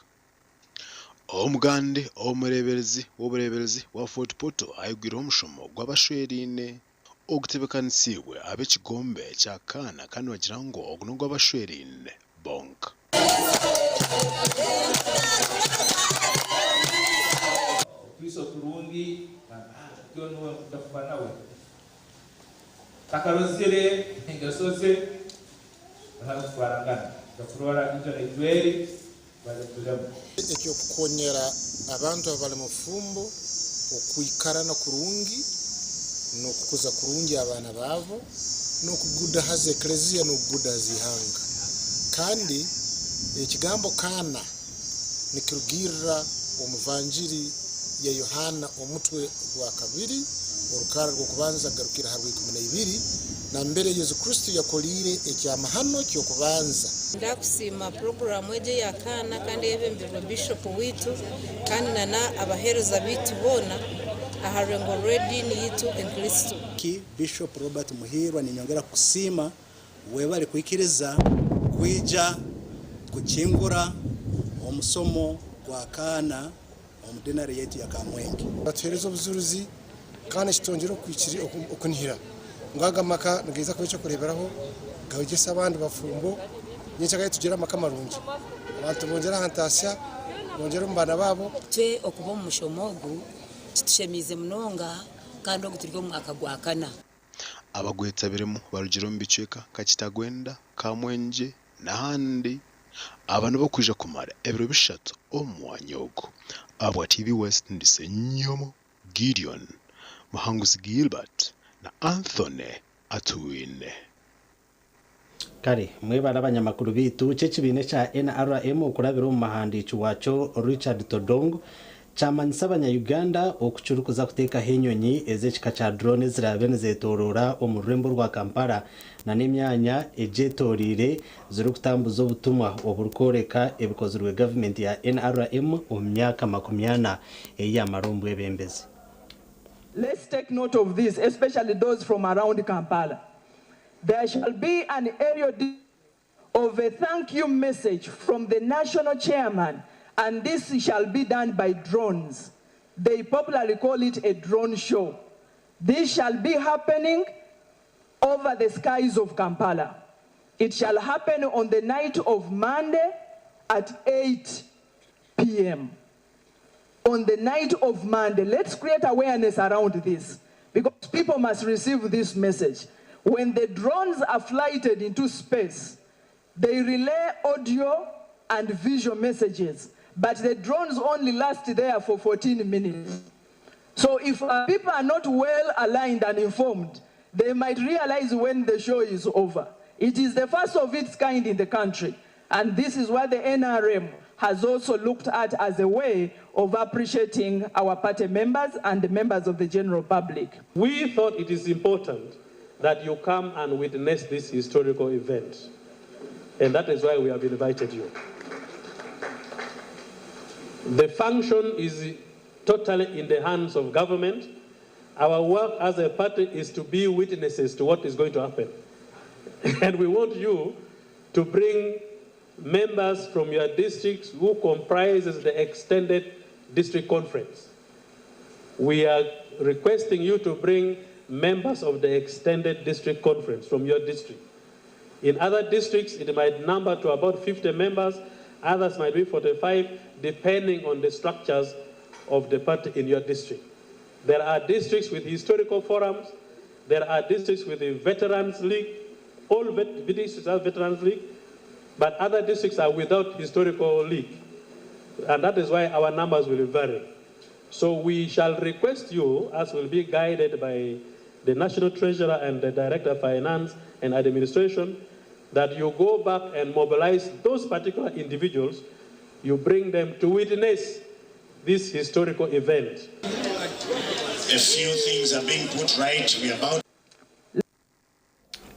Omugande omureeberezi w'obureeberezi bwa Fort Portal aigwireho omushomo gw'abashweraine ogutebeekanisiibwe ab'ekigombe kya Kaana kandi nibagira ngu ogu n'ogw'abashweraine bonka. Otwiso turungi, otyo niwe nkuda kuba nawe. Takarozire engeso ze, bakatutwarangana. Nja kurora enju na eri tubanze tutulemu. Eky'okukonyera abantu abali mu bufumbo okwikarana kurungi n'okukuza kurungi abaana baabo n'okugudahaza ekleziya n'okugudahaza ihanga. Kandi ekigambo kaana nikirugirra omu vanjiri ya Yohaana omutwe gwa kabiri orukarra rw'okubanza kugarukira ha rw'ikumi na ibiri nambere Yesu Kristo yakoliire ekyamahano ky'okubanza. Ndakusiima puroguraamu egi eya kaana kandi eyebembirwe Bishopu waitu kandi na n'abaheereza baitu boona aha rurengo rw'ediini yaitu enkristo. Bishop Robert Muhiirwa, ninyongera kukusiima webale kwikiriza kwija kukingura omusomo gwa kaana omu dinari yaitu ya Kamwenge. Batuheereza obujulizi kandi kitwongyera okunihira ngu aga amaka nigaija kuba eky'okureeberaho gayegyese abandi bafumbo nyencakare tugire amaka marungi abantu bongyere aha ntaasya bongyere omu baana baabo. Itwe okuba omu mushomo ogu kitushemeize munonga kandi ogu turi omu mwaka gwa kana. Abagwetabiremu barugire omu bicweka nka Kitagwenda, Kamwengye n'ahandi. Aba nibakwija kumara ebiro bishatu omu mwanya ogu. Ahabwa TV West ndi Ssenyomo Gideon, Muhanguzi Gilbert na Anthony Atwine. Kare mwebare abanyamakuru baitu, ky'ekibiina ekya NRM okurabira omu muhandiiki waakyo Richard Todong kyamanyisa abanya-Uganda oku kirikuza kuteekaho enyonyi ez'ekika kya drone eziraabe nizetoroora omu rurembo rwa Kampala n'emyanya egyetoreire zirikutambuza obutumwa oburikworeka ebikozirwe gavumenti ya NRM omu myaka 40 ei yaamara omu bwebembezi. Let's take note of this, especially those from around Kampala. There shall be an aerial of a thank you message from the national chairman, and this shall be done by drones. They popularly call it a drone show. This shall be happening over the skies of Kampala. It shall happen on the night of Monday at 8 p.m. On the night of Monday, let's create awareness around this because people must receive this message. When the drones are flighted into space, they relay audio and visual messages, but the drones only last there for 14 minutes. So if our people are not well aligned and informed, they might realize when the show is over. It is the first of its kind in the country. And this is what the NRM has also looked at as a way of appreciating our party members and the members of the general public. We thought it is important that you come and witness this historical event. And that is why we have invited you. The function is totally in the hands of government. Our work as a party is to be witnesses to what is going to happen. And we want you to bring members from your districts who comprises the extended district conference. We are requesting you to bring members of the extended district conference from your district. In other districts, it might number to about 50 members, others might be 45, depending on the structures of the party in your district. There are districts with historical forums, there are districts with the Veterans League, all districts have Veterans League, but other districts are without historical league. And that is why our numbers will vary. So we shall request you, as will be guided by the National Treasurer and the Director of Finance and Administration, that you go back and mobilize those particular individuals, you bring them to witness this historical event. A few things are being put right. We are about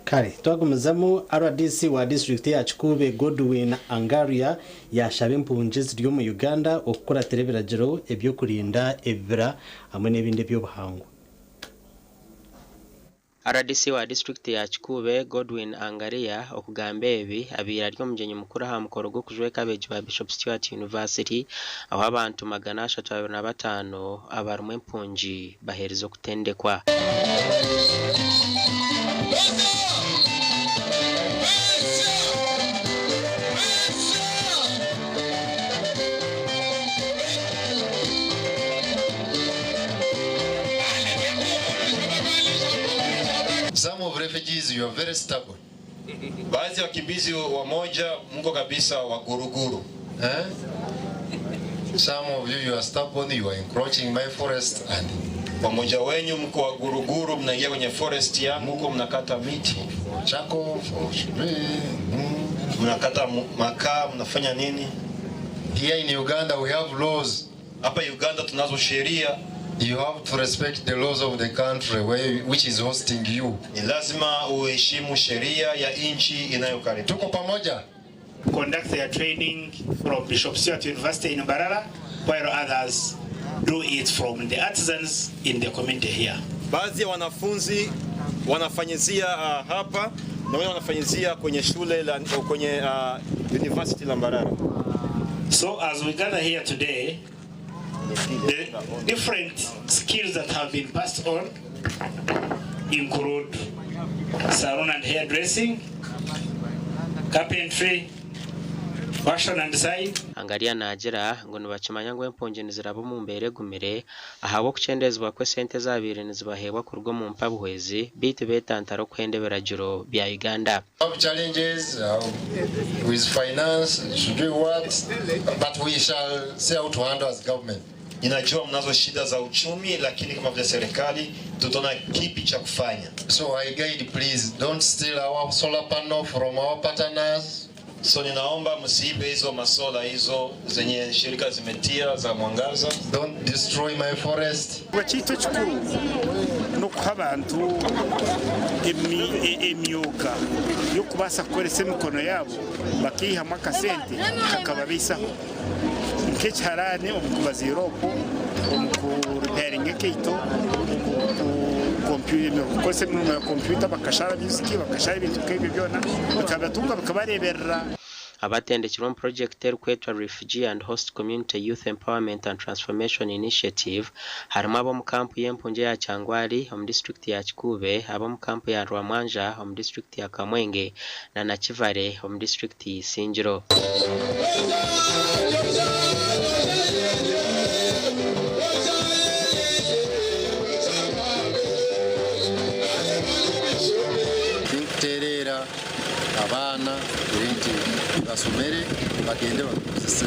Kare twagumizamu RDC wa disiturikiti ya Kikuube Godwin Angaria yashaba empungi eziri omu Uganda okukuratira ebiragiro eby'okurinda ebibira hamwe n'ebindi eby'obuhangwa. Rdc wa disiturikiti ya Kikuube, Godwin Angaria okugamba ebi abaire ari omugyenyi mukuru aha mukoro gw'okujweka abeegi ba Bishop Stuart University ahu abantu 325 abarimu empungi baheerize okutendekwa. Some of refugees you are very stubborn. Baadhi ya wakimbizi wamoja mko kabisa waguruguru. Eh? Some of you you are stubborn, you are encroaching my forest and Wamoja wenyu mko waguruguru, mnaingia kwenye forest yangu huko, mnakata miti charcoal, for mnakata makaa, mnafanya nini? Here in Uganda we have laws. Hapa Uganda tunazo sheria. You have to respect the laws of the country where, which is hosting you. Ni lazima uheshimu sheria ya nchi inayokaribia. Tuko pamoja. Conduct their training from Bishop Stuart University in Mbarara, while others do it from the artisans in the community here. Baadhi ya wanafunzi wanafanyizia hapa na wengine wanafanyizia kwenye shule la, kwenye university la Mbarara. So as we gather here today, the different skills that have been passed on include salon and hairdressing, carpentry, fashion and design. Angaria naagira ngu nibakimanya ngu empungi niziraba omu mbeera egumire ahabw'okukyendezibwa kw'esente ezabaire nizibaheebwa kuruga omu mpa-buhwezi beitu beetantara okuhenda ebiragiro bya Uganda. Have challenges with finance, to do what, but we shall see how to handle as government. Ninajua mnazo shida za uchumi, lakini kama vile serikali tutaona kipi cha kufanya. So I guide, please don't steal our solar panel from our partners. So ninaomba msiibe hizo masola hizo zenye shirika zimetia za mwangaza. Don't destroy my forest. Ekintu ekikuru n'okuha abantu emyuga y'okubaasa kukoresa emikono yaabo bakaihamu akasente kakababaisaho nk'ekiharani omu kubaziira okwo, omu kuripairinga ekaito, omu kukoresa emirimo ya kompyuta bakashara music, bakashara ebintu nk'ebyo byona bikabatunga bikabareeberera. Abatendekirwe omu purojekiti erikwetwa Refugee and Host Community Youth Empowerment and Transformation Initiative harimu ab'omu kampu y'empungi eya Kyangwali omu disiturikiti ya Kikuube, ab'omu kampu ya Rwamwanja omu disiturikiti ya Kamwenge na Nakivale omu disiturikiti ya Isingiro. Tinkutereera abaana nti basomere bagende babikozese,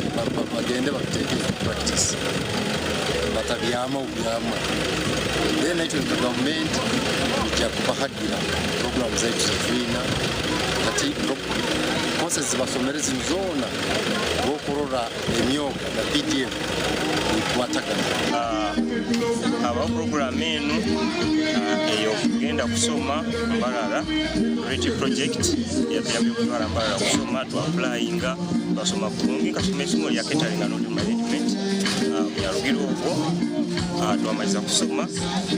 bagende babiteeke into practice batabyama obubyama. Then naitwe nka gavumenti ija kubahagira program zaitu zetwina kati courses zibasomere zinu zoona bwokurora emyoga na PDM nikwatagana. Habaho program enu ey'okugenda kusoma Mbarara Reti project yatuyambye okutwara Mbarara kusoma, twapulayinga twasoma kurungi, nkasoma isomo lya catering and hotel management. Byarugira okwo, twamaliza kusoma,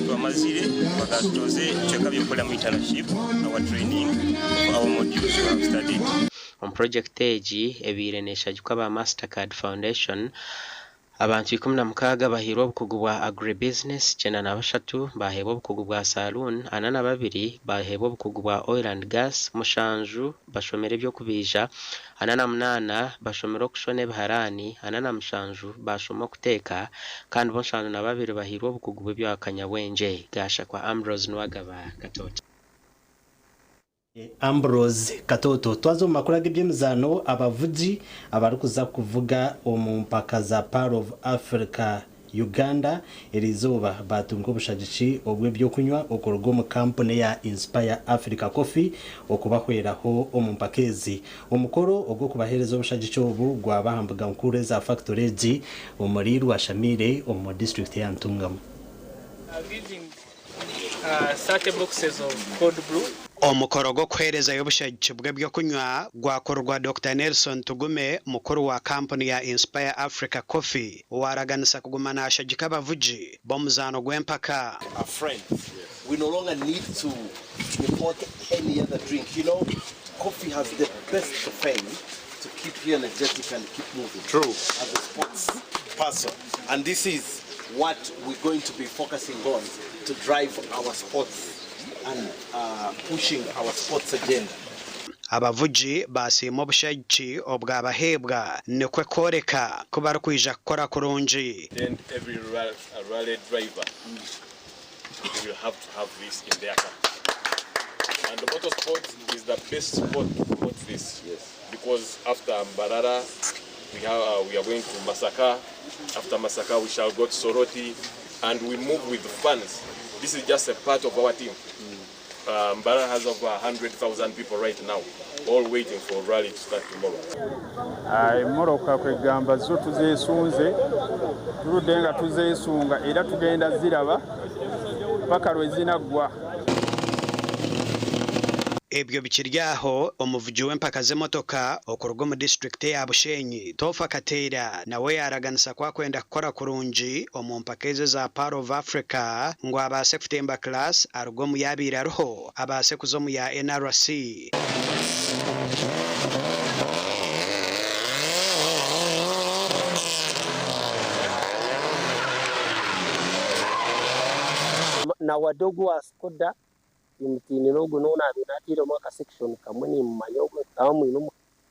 twamazire bakatutoze ebicweka by'okukoramu internship, our training of our modules we have studied. Omu purojekiti egi ebaire neeshagikwa aba Mastercard Foundation, abantu 16 bahairwe obukugu bwa agribusiness, 93 baheebwa obukugu bwa saloon, 42 baheebwa obukugu bwa oil and gas, 7 bashomire eby'okubaija, 48 bashomire okushona ebiharani, 47 bashoma okuteeka kandi bo 72 bahairwe obukugu bw'ebyakanyabwengye. Gashakwa Ambrose Niwagaba Katoto. Ambrose Katoto. Twaza omu makuru ag'eby'emizaano, abavugi abarikuza kuvuga omu mpaka za Pearl of Africa Uganda eriizooba baatunga obushagiki obw'ebyokunywa okuruga omu kampuni ya Inspire Africa Coffee okubahweraho omu mpaka ezi. Omukoro ogw'okubaheereza obushagiki obu gwaba aha mbuga nkuru eza fakitori egi omuri Rwashamaire omu disiturikiti eya Ntungamo. Omukoro gw'okuheerezayo obushagiki bw'ebyokunywa gwakorwa Dokita Nelson Tugume, mukuru wa kampuni ya Inspire Africa Coffee owaaraganisa kuguma naashagika abavugi b'omuzaano gw'empaka. Our friends, we no longer need to import any other drink, you know coffee has the best caffeine to keep you energetic and keep moving True. as a sports person and this is what we're going to be focusing on to drive our sports and uh, pushing our sports agenda. Abavugi baasiima obushagiki obwabaheebwa nikwo kworeka ku barikwija kukora kurungi. Then every rally driver will have to have this in their car. And motorsport is the best sport to promote this. Yes. Because after Mbarara, we, have, uh, we are going to Masaka. After Masaka, we shall go to Soroti. And we move with the fans. This is just a part of our team. Uh, Mbarara has over 100,000 people right now, all waiting for rally to start tomorrow. Ah, emmoroka kwegamba zo tuzeesunze tuludde nga tuzeesunga era tugenda ziraba paka lwe zinaggwa. Ebyo bikiri aho, omuvugi w'empaka z'emotoka okuruga omu disiturikiti eya Bushenyi, Topher Kateera nawe yaaraganisa ku akwenda kukora kurungi omu mpaka ezi eza Pearl of Africa ngu abaase kutemba class aruge omu yaabaire ariho abaase kuza omu ya NRC. Na Wade ogu owa Skoda Timutiinire ogu n'ou naabaire naatairemu aka section kamwe nimumanya ogwo nkaba mwine omu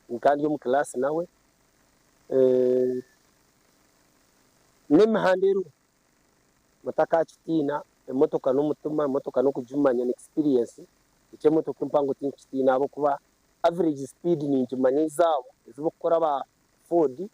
nkaba ndi omu class nawe. N'emihanda eriho mutakakitiina, emotoka n'omutima, emotoka n'okugimanya ni experience, eky'emotoka empango tinkukitiina ahabw'okuba average speed niingimanya ezaabo ezi barikukora aba Ford.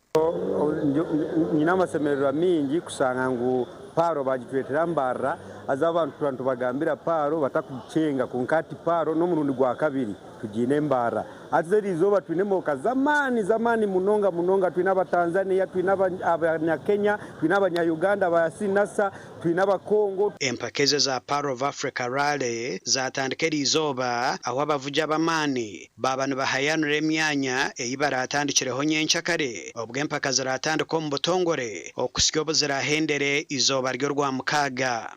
Nyine amasemererwa mingi kushanga ngu Paaro bagitureetera Mbarara haza abantu tuba nitubagambira Paaro batakugikyenga kwonka hati Paaro n'omurundi gwa kabiri tugiine Mbarara. Haza eri izooba twine emotoka z'amaani z'amaani munonga munonga twine aba Tanzania, twine abanya Kenya, twine abanya Uganda aba Sinasa, twine aba Congo. Empaka ezi eza Pearl of Africa Rally zaatandika eriizooba ahu abavugi ab'amaani baaba nibahayanira emyanya ei baraatandikireho nyenkyakare obwo empaka ziraatandika omu butongore okuhitsya obu ziraahendere eizooba ry'Orwamukaaga.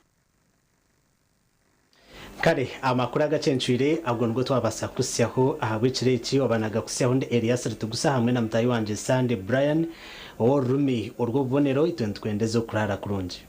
Kare amakuru agacencwire ago nigo twabaasa kukuhitsyaho ahabw'ekiro eki. Oba nagakuhitsyaho ndi Elias Ritugusa hamwe na mutaahi wangye Sunday Brian ow'orurimi orw'obubonero. Itwe nitukwendeza okuraara kurungi.